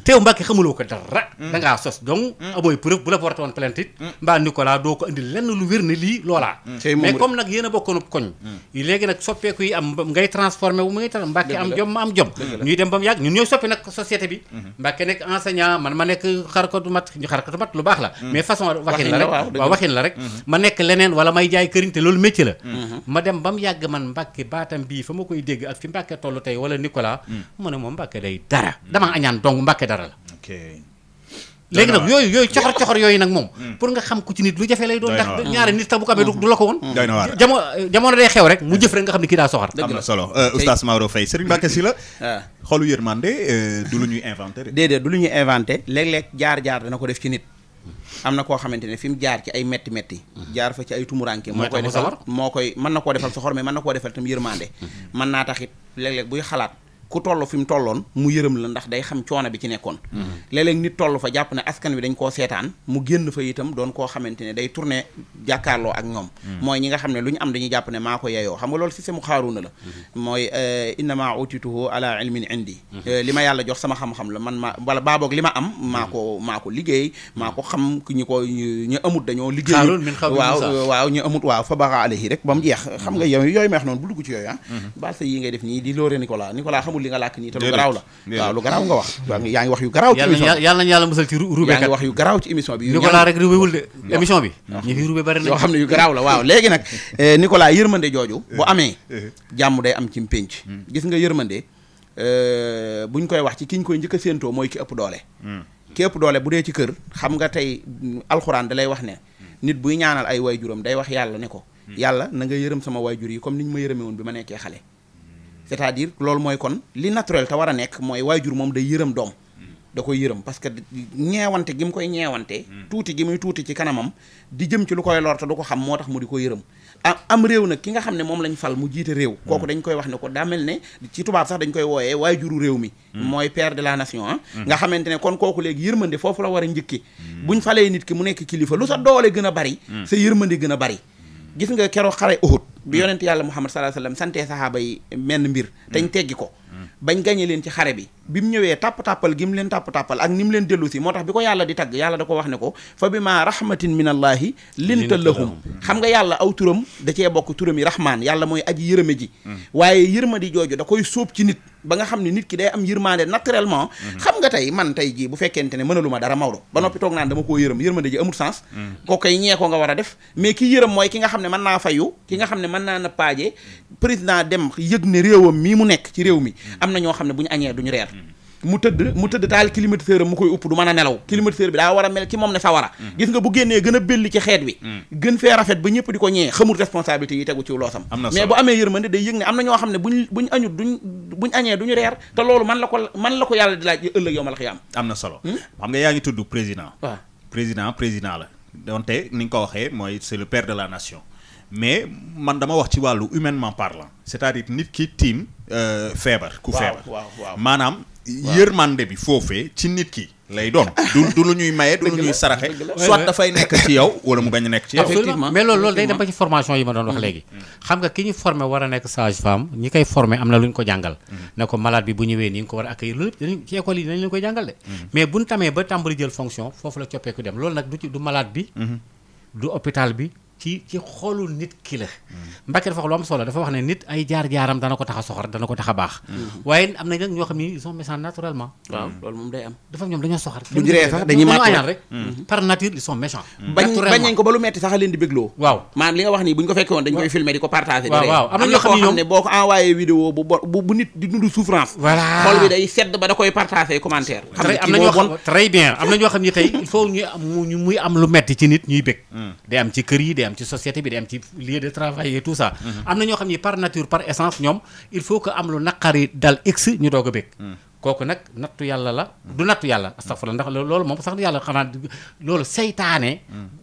teew Mbacke xamuloo ko dara dangaa sos donc abooy preuve bu la porté woon plainte it mbaa Nicolas doo ko indi lenn lu wér ne lii loolaa mais comme nag yéen a bokkoon koñ léegi nag soppeeku yi am ngay transformé wu muy tax Mbacke am jom ma am jom ñuy dem ba mu yàgg ñun ñooy soppi nag société bi Mbacke nekk enseignant man ma nekk xarakatu mat lu baax la mais façon waxin la rek waaw waxin la rek ma nekk leneen wala may jaay këriñ te loolu métier la ma dem ba mu yàgg man Mbacke baatam bii fa ma koy dégg ak fi Mbacke toll tey wala Nicolas mu ne moom Mbacke day dara dama añaan donc Mbacke dara la léegi nag yooyu coxor yooyu nag moom pour nga xam ku ci nit lu jafe lay doon ndax ñaari nit sax bu ko amee du la ko woon jamono day xew rek mu jëf rek nga xam ne kii daa soxar am na solo oustaz Maodo Faye Serigne Mbacké Sylla xolu yërmande du lu ñuy inventé déedéet du lu ñuy inventé léeg-léeg jaar dana ko def ci nit am na koo xamante ne fi mu jaar ci ay metti jaar fa ci ay tumuranke moo koy defal mën na koo defal soxor mais mën na koo defal tam yërmande mën naa taxit léeg-léeg buy xalaat ku toll fi mu tolloon mu yërëm la ndax day xam coono bi ci nekkoon léeg-léeg nit toll fa jàpp ne askan wi dañ koo seetaan mu génn fa itam doon koo xamante ne day tourné jàkkaarloo ak ñoom mooy ñi nga xam ne lu ñu am dañuy jàpp ne maa ko yeyoo xam nga loolu système xaaruna la mooy innama utituhu ala ilmin indi li ma yàlla jox sama xam-xam la man ma wala baaboog li ma am maa ko liggéey maa ko xam ñu amut dañoo liggéey waaw ñu amut waaw fa baxa alayhi rek ba mu jeex xam nga yooyu meex noonu bu dugg ci yooyu baal sa yi ngay def nii di loore Nicolas xamul li nga làkk nii te lu garaaw la waaw lu garaaw nga wax yaa ngi wax yu garaaw ci émission bi yàlla nañu yàlla musal ci rube yaa ngi wax yu garaaw ci émission bi Nicolas rek rubewul de émission bi ñi fi rube bari na yoo xam ne yu garaaw la waaw léegi nag Nicolas yërmande jooju bu amee jàmm day am ci mpénc gis nga yërmande buñ koy wax ci ki ñu koy njëkk a séentoo mooy ki ëpp doole ki ëpp doole bu dee ci kër xam nga tey alxuraan da lay wax ne nit buy ñaanal ay waajuram day wax yàlla ne ko yàlla na nga yërëm sama waajur yi comme ni ñu ma yërëme woon bi ma nekkee xale c'est-à-dire loolu mooy kon li naturel te war a nekk mooy waajur moom day yërëm doom da koy yërëm parce que ñeewante gi mu koy ñeewante tuuti gi muy tuuti ci kanamam di jëm ci lu koy lor te du ko xam moo tax mu di ko yërëm am réew nag ki nga xam ne moom lañ fal mu jiite réew kooku dañ koy wax ne ko daa mel ne ci tubaab sax dañ koy wooyee waajuru réew mi mooy père de la nation nga xamante ne kon kooku léegi yërmande foofu la war a njëkke buñ falee nit ki mu nekk kilifa lu sa doole gën a bari sa yërmande gën a bari gis nga keroog xare Uhud bi yonent yàlla Muhammad sallallahu alayhi wasallam santee saxaaba yi menn mbir dañ teggi ko bañ gañe leen ci xare bi bi mu ñëwee tàpp-tàppal gi mu leen tàpp-tàppal ak ni mu leen dellu si moo tax bi ko yàlla di tagg yàlla da ko wax ne ko fa bi ma rahmatin minallahi linta lahum xam nga yàlla aw turam da cee bokk turam yi rahmaan yàlla mooy aji yërëme ji waaye yërmadi jooju da koy sóob ci nit ba nga xam ne nit ki day am yërmande naturellement xam nga tey man tey jii bu fekkente ne mënaluma dara Maodo ba noppi toog naan dama koo yërëm yërmande ji amul sens ko koy ñee ko nga war a def mais ki yërëm mooy ki nga xam ne mën naa fayu ki nga xam ne mën naa na paaje président dem yëg ne réewam mii mu nekk ci réew mi am na ñoo xam ne bu ñu añee duñu reer mu tëdd taal climatiseur mu koy upp du mën a nelaw climatiseur bi daa war a mel ci moom ne sawara gis nga bu génnee gën a belli ci xeet wi gën fee rafet ba ñëpp di ko ñee xamul responsabilité yi tegu ci loosam mais bu amee yërmande day yëg ne am na ñoo xam ne buñ añut buñ añee duñu reer te loolu man la ko yàlla di laaj ëllëg yowmal xiyaam am na solo xam nga yaa ngi tudd président waaw président la donte ni nga ko waxee mooy c'est le père de la nation mais man dama wax ci wàllu humainement parlant c'est-à-dire nit ki tiim feebar ku feebar maanaam yërmande bi foofee ci nit ki lay doon du lu ñuy maye du lu ñuy saraxe soit dafay nekk ci yow wala mu bañ a nekk ci yow effectivement mais loolu day dem ba ci formation yi ma doon wax léegi xam nga ki ñu formé war a nekk sage-femme ñi koy formé am na lu ñu ko jàngal ne ko malade bi bu ñëwee nii nga ko war a accueillir loolu yëpp ci école yi dañ leen koy jàngal de mais buñ tamee ba tàmbali jël fonction foofu la coppeeku dem loolu nag du malade bi du hôpital bi ci xoolul nit ki la Mbacke dafa wax lu am solo dafa wax ne nit ay jaar-jaaram dana ko tax a soxor dana ko tax a baax waaye am na nag ñoo xam ni ils sont méchants naturellement waaw loolu moom day am dafa ñoom dañoo soxor bu juree sax dañuy màtt añaan rek par nature ils sont méchants bañ nañ ko ba lu metti sax a leen di bégloo waaw maanaam li nga wax nii bu ñu ko fekkee woon dañ koy filmer di ko partager waaw am na ñoo xam ne boo ko envoyé vidéo bu nit di dund souffrance voilà xol bi day sedd ba da koy partager commentaire am na ñoo xam très bien am na ñoo xam ni tey il faut muy am lu metti ci nit ñuy bég day am ci kër yi day am ci société bi day am ci lieu de travail et tout ça am na ñoo xam ni par nature par essence ñoom il faut que am lu naqari dal x ñu doog a bég kooku nag nattu yàlla la du nattu yàlla astafurlah ndax loolu moom sax yàlla xanaa loolu seytaane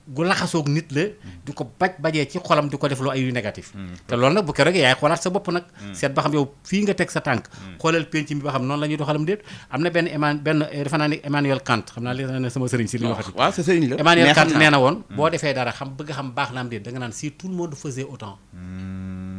gu laxasoog nit la di ko bajee ci xolam di ko def lu ay yu négatif te loolu nag bu ko rek yaay xoolaat sa bopp nag seet ba xam yow fii nga teg sa tànk xoolal penc mi ba xam noonu la ñuy doxalam déet am na benn defe naa ni Emmanuel Kant xam naa li na sama sëriñ si li ñu waxati waaw sa sëriñ la Emmanuel Kant nee na woon boo defee dara xam bëgg xam baax na am déet da nga naan si tout le monde faisait autant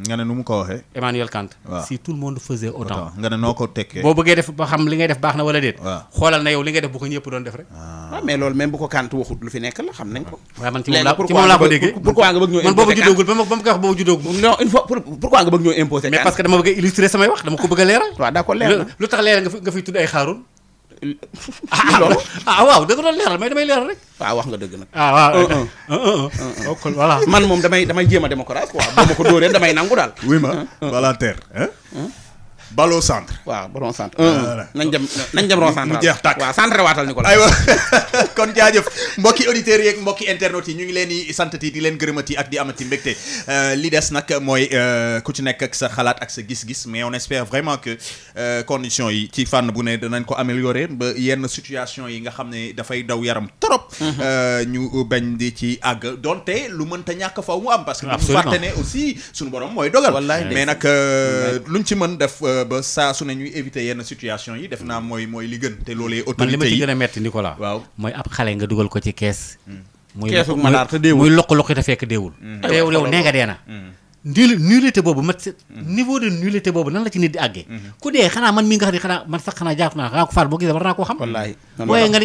nga ne nu mu ko waxee Emmanuel Kant si tout le monde faisait autant nga ne noo ko tekkee boo bëggee def ba xam li ngay def baax na wala déet xoolal na yow li ngay def bu ko ñëpp doon def rek waaw mais loolu même bu ko Kant waxut lu fi nekk la xam nañ ko waaw man ci moom laa ko déggee pourquoi nga bëgg ñoo man boobu juddóogul ba ma koy wax boobu juddóogul non une fois pourquoi nga bëgg ñoo imposer mais parce que dama bëgg a illustrer samay wax dama ko bëgg a leeral waaw d'accord leeral lu tax leeral nga fiy tudd ay xaarun loolu waaw da nga doon leeral mais damay leeral rek waaw wax nga dëgg nag waaw voilà man moom damay jéem a démocrate quoi boo ma ko dóoree damay nangu daal oui ma volontaire Ballot centre. waaw ballon centre. nañ dem rond central mu jeex tàkk. waaw centre waatal Nicolas. aywa kon jaajëf mbokki auditeurs yeeg mbokki internautes yi ñu ngi leen di santati di leen gërëmati ak di amati mbégte li des nag mooy ku ci nekk ak sa xalaat ak sa gis-gis mais on espère vraiment que conditions yi ci fànn bu ne danañ ko améliorer ba yenn situation yi nga xam ne dafay daw yaram trop. ñu bañ di ci àgg donte lu mënta ñàkk faw mu am. parce que bu fàtte ne aussi suñu borom mooy dogal. mais nag luñ ci mën def ba saa su ne ñuy éviter yenn situation yi def naa mooy li gën te loolee autorité yi man li ma ci gën a metti Nicolas. waaw mooy ab xale nga dugal ko ci kees. keesu malaar te deewul muy loq-loqi te fekk deewul. te yow nee nga dee na. nullité boobu niveau de nullité boobu nan la ci nit di àggee. ku dee xanaa man mii nga xam ne xanaa man sax xanaa jàpp naa xanaa ko faat boo gisee war naa koo xam. wallaahi waaye nga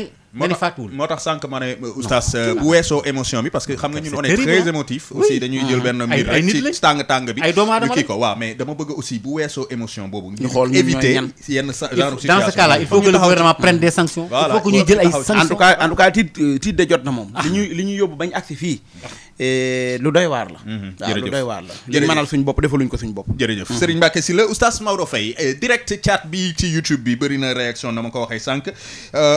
ni fàttuwul. moo tax sànq ma ne oustaz bu weesoo émotion bi parce que xam nga ñun on est très émotif aussi dañuy jël benn mbir rek ci tàng bi ñu kii ko waaw mais dama bëgg aussi bu weesoo émotion boobu ñu xool éviter yenn genre situation. dans ce cas là il faut que le gouvernement prenne des sanctions. il faut que ñuy jël ay sanctions. en tout cas tiit de jot na moom. li ñuy yóbbu bañ agsi fii lu doy waar la. waaw lu doy waar la. li mënal suñ bopp defaluñ ko suñ bopp. jërëjëf Serigne Mbacké Sylla oustaz Maodo Faye direct chat bi ci YouTube bi bëri na réaction na ma ko waxee sànq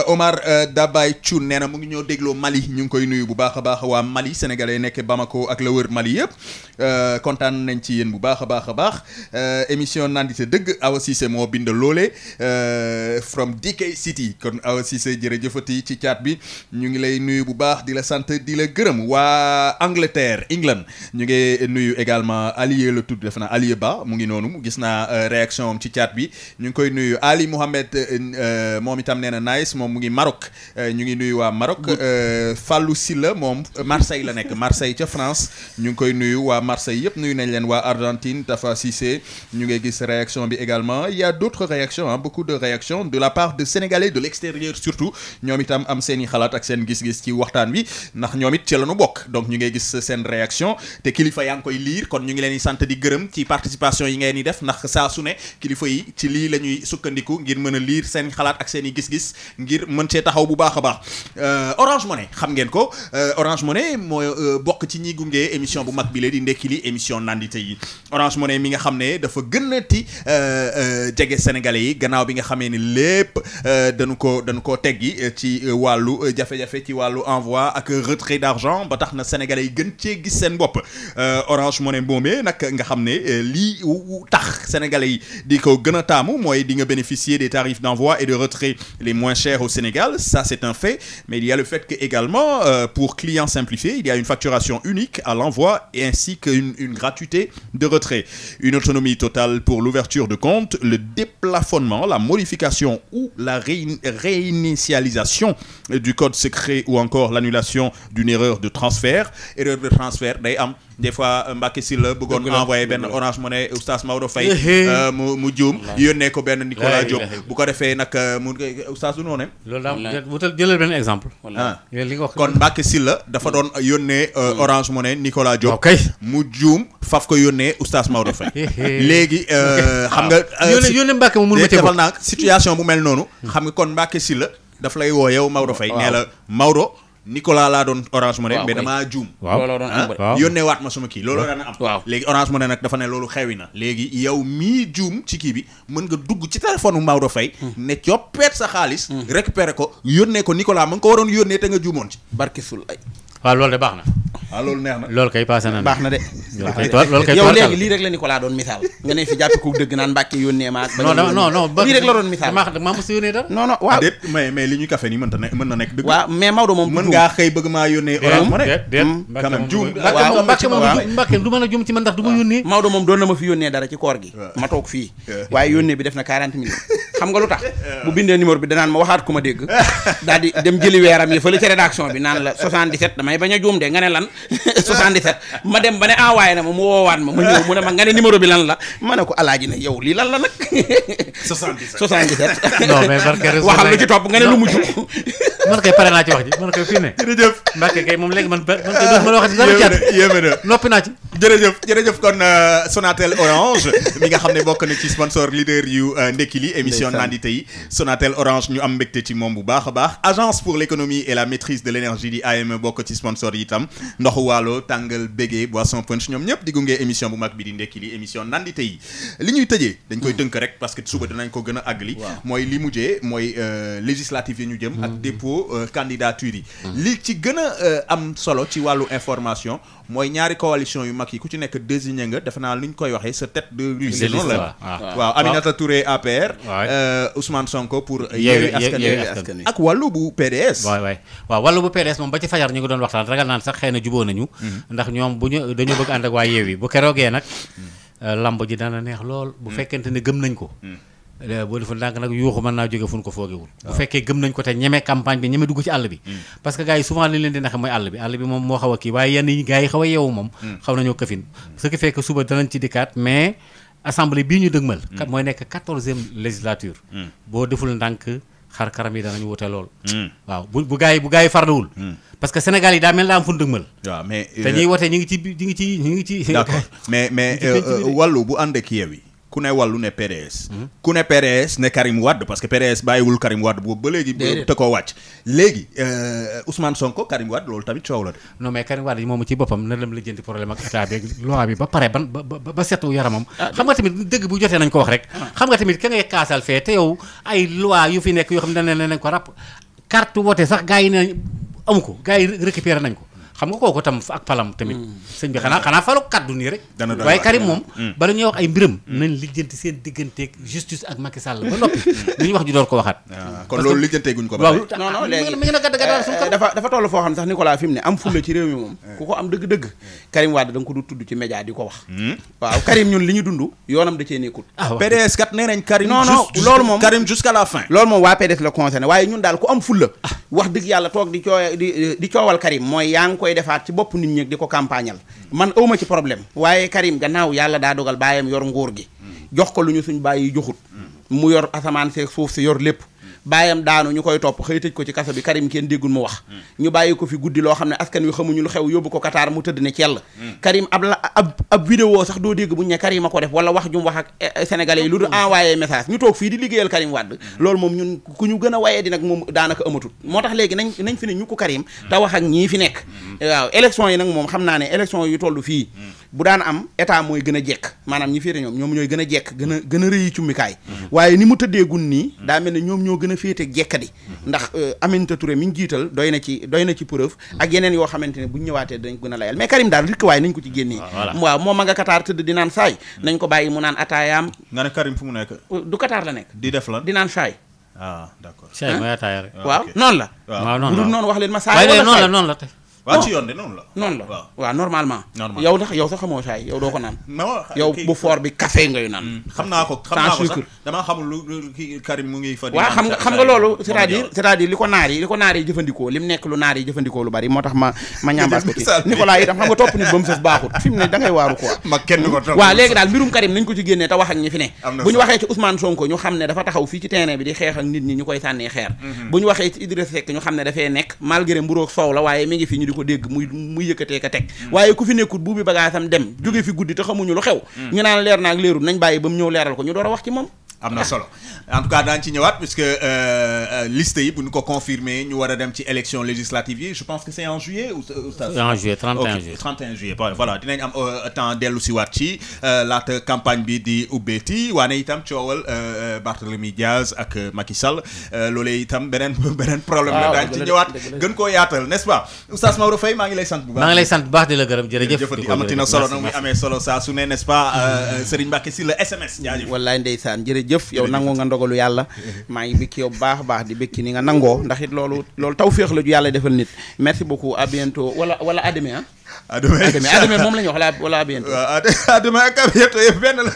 Omar Dabay Thioune nee na mu ngi ñoo dégloo Mali ñu ngi koy nuyu bu baax a baax waa Mali sénégalais nekk Bamako ak la wër Mali yëpp kontaan nañ ci yéen bu baax a baax a baax émission nandite dëgg Awa Cissé moo bind loole from DK City kon Awa Cissé jërëjëfati ci chat bi ñu ngi lay nuyu bu baax di la sant di la gërëm waa Angleterre England ñu ngi nuyu également Alié la tudd def na Alié Ba mu ngi noonu gis naa réaction am ci chat bi ñu ngi koy nuyu Ali Mohamed moom itam nee na nice moom mu ngi Maroc ñu ngi nuyu waa Maroc Fallou Silla moom Marseille la nekk Marseille ca France ñu ngi koy nuyu waa Marseille yëpp nuyu nañ leen waa Argentine Tafa Cissé ñu ngi gis réaction bi également il y a d'autres réactions beaucoup de réactions de la part de Sénégalais de l'extérieur surtout ñoom itam am seen i xalaat ak seen gis-gis ci waxtaan wi ndax ñoom it ci la ñu bokk donc ñu ngay gis seen réaction te kilifa yaa ngi koy liir kon ñu ngi leen di sant di gërëm ci participation yi ngeen di def ndax saa su ne kilifa yi ci lii la ñuy sukkandiku ngir mën a liir seen xalaat ak seen i gis-gis ngir mën cee taxaw bu baax a baax Orange Money xam ngeen ko Orange Money mooy bokk ci ñi gunge émission bu mag bi la di ndekki li émission nandite yi Orange Money mi nga xam ne dafa gënati jege sénégalais yi gannaaw bi nga xamee ni lépp dañu ko teggi ci wàllu jafe-jafe ci wàllu envoi ak retrait d'argent ba tax na sénégalais yi gën cee gis seen bopp Orange Money boomee nag nga xam ne lii tax sénégalais yi di ko gën a taamu mooy di nga bénéficier des tarifs d'envoi et de retrait les moins chers au Sénégal ça c'est un fait mais il y a le fait que également pour clients simplifiés il y a une facturation unique à l'envoi et ainsi qu'une gratuité de retrait une autonomie totale pour l'ouverture de compte le déplafonnement la modification ou la réinitialisation du code secret ou encore l'annulation d'une erreur de transfert day am des fois Mbacké Sylla bëggoon envoyé benn Orange Money oustaz Maodo Faye mu juum yónnee ko benn Nicolas Diop bu ko defee nag mu oustaz du noonu loolu daal wutal jëlal benn exemple li nga wax kon Mbacké Sylla dafa doon yónnee Orange Money Nicolas Diop mu juum faf ko yónnee oustaz Maodo Faye léegi xam nga yónnee Mbacké mu mun ma defal naa situation bu mel noonu xam nga kon Mbacké Sylla daf lay woo yow Maodo Faye nee la Maodo Nicolas laa doon Orange Money mais damaa juum looloo doon am yónnee waat ma suma kii looloo daan am léegi Orange Money nag dafa ne loolu xewi na léegi yow mii juum ci kii bi mën nga dugg ci téléphone u Maodo Faye ne coppeet sa xaalis récupérer ko yónnee ko Nicolas ma nga ko waroon yónnee te nga juumoon ci barki sul ay waaw loolu de baax na waaw loolu neex na loolu kay passé na baax na de loolu kay yow léegi lii rek la Nicolas doon misaal nga ne fi jàppe ko dëgg naan Mbacké yónnee ma ak non lii rek la doon misaal maa mos yónnee dara non waaw déet mais li ñu café nii mën na nekk dëgg waaw mais Maodo moom mën ngaa xëy bëgg maa yónnee Orange Money quand même juum Mbacké du mën a juum ci man ndax du ma yónnee Maodo moom doon na ma fi yónnee dara ci koor gi ma toog fii waaye yónnee bi def na 40 millions xam nga lu tax bu bindee numéro bi danaan ma waxaat ku ma dégg daal di dem jëli weeram yi fële ci rédaction bi naan la 77 damay bañ a juum de nga ne lan 77 ma dem ba ne envoyé na ma mu woowaat ma ñëw mu ne ma nga ne numéro bi lan la ma ne ko alaaji ne yow lii lan la nag 77 non mais waxal lu ci topp nga ne lu mujj man kay pare naa ci wax ji man kay fii ne jërëjëf Mbacké kay moom léegi man kay doon ma waxati dara caat yéeme na noppi naa ci jërëjëf kon Sonatel Orange mi nga xam ne bokk na ci sponsor leader yu ndekki li émission nandite yi Sonatel Orange ñu am mbégte ci moom bu baax a baax agence pour l'économie et la maîtrise de l'énergie di AME bokk ci sponsor yi itam ndoxu waalo tàngal bégee boisson punch ñoom ñëpp di gunge émission bu mag bi di ndekki li émission nandite yi li ñuy tëjee dañ koy tënk rek parce que suba dinañ ko gën a àggali mooy li mujjee mooy législative yi ñu jëm ak dépôt candidature yi li ci gën a am solo ci wàllu information mooy ñaari coalition yu mag yi ku ci nekk désigné nga defe naa lu ñu koy waxee sa tête de liste noonu la waaw Aminata Touré APR Ousmane Sonko pour Yewwi Askan Wi ak wàllu bu PDS waaw wàllu bu PDS moom ba ci fajar ñu ngi doon waxtaan ragal naan sax xëy na juboo nañu ndax ñoom dañoo bëgg ànd ak waa Yewwi bu keroogee nag lamb ji dana neex lool bu fekkente ne gëm nañ ko boo defa ndànk nag yuuxu mën naa jóge fu ñu ko foogewul bu fekkee gëm nañ ko te ñeme campagne bi ñeme dugg ci àll bi parce que gars yi souvent li leen di naxe mooy àll bi moom moo xaw a kii waaye yenn yi gars yi xaw a yeewu moom xaw nañoo këfin ce qui fait que suba danañ ci dikkaat mais assemblée bii ñu dëgmal kat mooy nekk 14e législature boo deful ndànk xar karam yi danañ wute lool waaw bu gars yi farluwul parce que Sénégal yi daa mel daa am fu ñu dëgmal waaw mais te ñuy wote ñu ngi ci d'accord mais wàllu bu ànd ak Yewwi ku ne wàllu ne PDS ku ne PDS ne Karim Wade parce que PDS bàyyiwul Karim Wade boobu ba léegi te koo wàcc léegi Ousmane Sonko Karim Wade loolu tamit coow la de non mais Karim Wade yi moom ci boppam na dem la jënti problème ak état bi loi bi ba pare ba setu yaramam xam nga tamit dëgg bu jotee nañ ko wax rek xam nga tamit ka ngay kaasal fee te yow ay loi yu fi nekk yoo xam ne nañ ko ràpp carte vote sax gars yi ne amu ko gars yi récupéré nañ ko xam nga kooku tam ak palam tamit sëñ bi xanaa falu kaddu nii rek waaye Karim moom bala ñuy wax ay mbiram nañ lijjanti seen digganteeg justice ak Macky Sall ba noppi lu ñu wax ju door ko waxaat kon loolu lijjantee guñ ko ba non léegi mi ngi na gadd gaddal suñu dafa toll foo xam ne sax Nicolas fi mu ne am fulla ci réew mi moom ku ko am dëgg-dëgg Karim Wade da nga ko du tudd ci média di ko wax waaw Karim ñun li ñu dund yoonam da cee nekkul PDS kat nee nañ Karim non loolu moom Karim jusqu'à la fin loolu moom waa PDS la concerné waaye ñun daal ku am fulla wax dëgg yàlla toog di coowal Karim mooy yaa ngi koy defaat ci bopp nit ñi di ko campagnal man awma ci problème waaye Karim gannaaw yàlla daa dogal bàyyam yor nguur gi jox ko lu ñu suñ bàyyi joxut mu yor asamaan seeg suuf si yor lépp bàyyam daanu ñu koy topp xëy tëj ko ci kaso bi Karim kenn déggul mu wax ñu bàyyi ko fi guddi loo xam ne askan wi xamuñu lu xew yóbbu ko Qatar mu tëdd ne cell Karim ab vidéo sax doo dégg buñ ne Karim a ko def wala wax jum wax ak sénégalais yi lu du envoyé message ñu toog fii di liggéeyal Karim Wade loolu moom ñun ku ñu gën a wayee di nag moom daanaka amatul moo tax léegi nañ fi ne ñu ko Karim te wax ak ñii fi nekk waaw élection yi nag moom xam naa ne élection yu toll fii bu daan am état mooy gën a jekk maanaam ñi féete ñoom ñooy gën a jekk gën a rëyi cummikaay waaye ni mu tëddee gun nii daa mel ne ñoom ñoo gën a féete jekkadi ndax Aminata Touré mi ñu jiital doy na ci preuve ak yeneen yoo xamante ne bu ñu ñëwaatee dañ gën a layal mais Karim daal rikk waaye nañ ko ci génnee waaw moom ma nga Qatar tëdd di naan saay nañ ko bàyyi mu naan ataayaam nga ne Karim fu mu nekk du Qatar la nekk di def lan di naan saay d'accord saay mooy ataaya rek waaw noonu la waaw bu dul noonu wax leen ma saay wala noonu la tey waaw ci yoon de noonu la waaw normalement yow sax xamoo saay yow doo ko naan yow bu foor bi café ngay naan xam naa ko sax damaa xamul lu Karim mu ngi fa waaw xam nga loolu c'est-à-dire li ko naar yi jëfandikoo lim nekk lu naar yi jëfandikoo lu bari moo tax ma ñambaas ko ci Nicolas itam xam nga topp nit ba mu sës baaxut fi mu ne da ngay waaru quoi ma kenn ko topp waaw léegi daal mbirum Karim nañ ko ci génnee te wax ak ñi fi ne bu ñu waxee ci Ousmane Sonko ñu xam ne dafa taxaw fii ci terrain bi di xeex ak nit ñi ñu koy sànnee xeer bu ñu waxee ci Idrissa Seck ñu xam ne dafay nekk malgré mburoog soow la waaye mi ngi fi ñu di ko dégg muy yëkkatee ka teg waaye ku fi nekkut buubi bagaasam dem jóge fi guddi te xamuñu lu xew ñu naan leer naag leerul nañ bàyyi ba mu ñëw leeral ko ñu door a wax ci moom am na solo en tout cas daañu ci ñëwaat puisque liste yi bu ñu ko confirmer ñu war a dem ci élection législative yi je pense que c'est en juillet ou en juillet 31 juillet voilà dinañ am temps dellu si waat ci laata campagne bi di ubbeeti waane itam coowal Barthélemy Diaz ak Macky Sall loolee itam beneen problème la daañu ci ñëwaat gën koo yaatal n'est-ce pas Oustaz Maodo Faye maa ngi lay sant bu baax. maa ngi lay sant bu baax di la gërëm jërëjëf amati na solo nag muy amee solo saa su ne n'est-ce pas Serigne Mbacké Sylla SMS jaajëf. wallaay ndeysaan jërëjëf yow nangoo nga ndogalu yàlla maa ngi bëgg yow baax a baax di bëgg ni nga nangoo ndax it loolu tawféex la ju yàlla defal nit merci beaucoup à bientôt wala à demain à demain moom la ñu wax wala à bientôt. à demain ak à bientôt yëpp benn la.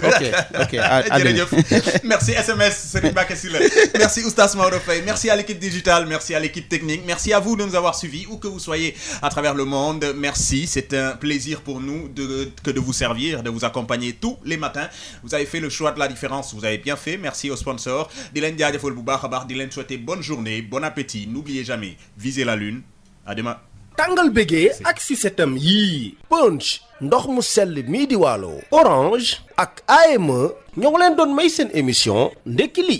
ok à demain. jërëjëf merci SMS Serigne Mbacké Sylla merci Oustaz Maodo Faye merci à l'équipe digitale merci à l'équipe technique merci à vous de nous avoir suivis où que vous soyez à travers le monde merci c'est un plaisir pour nous de vous servir de vous accompagner tous les matins vous avez fait le choix de la différence vous avez bien fait merci aux sponsors di leen jaajëfal bu baax a baax di leen souhaiter bonne journée bon appétit n'oubliez jamais visez la lune à demain. tàngal bégee ak si setam yii punch ndox mu sell mii di Waalo Orange ak AME ñoo ngi leen doon may seen émission ndekki li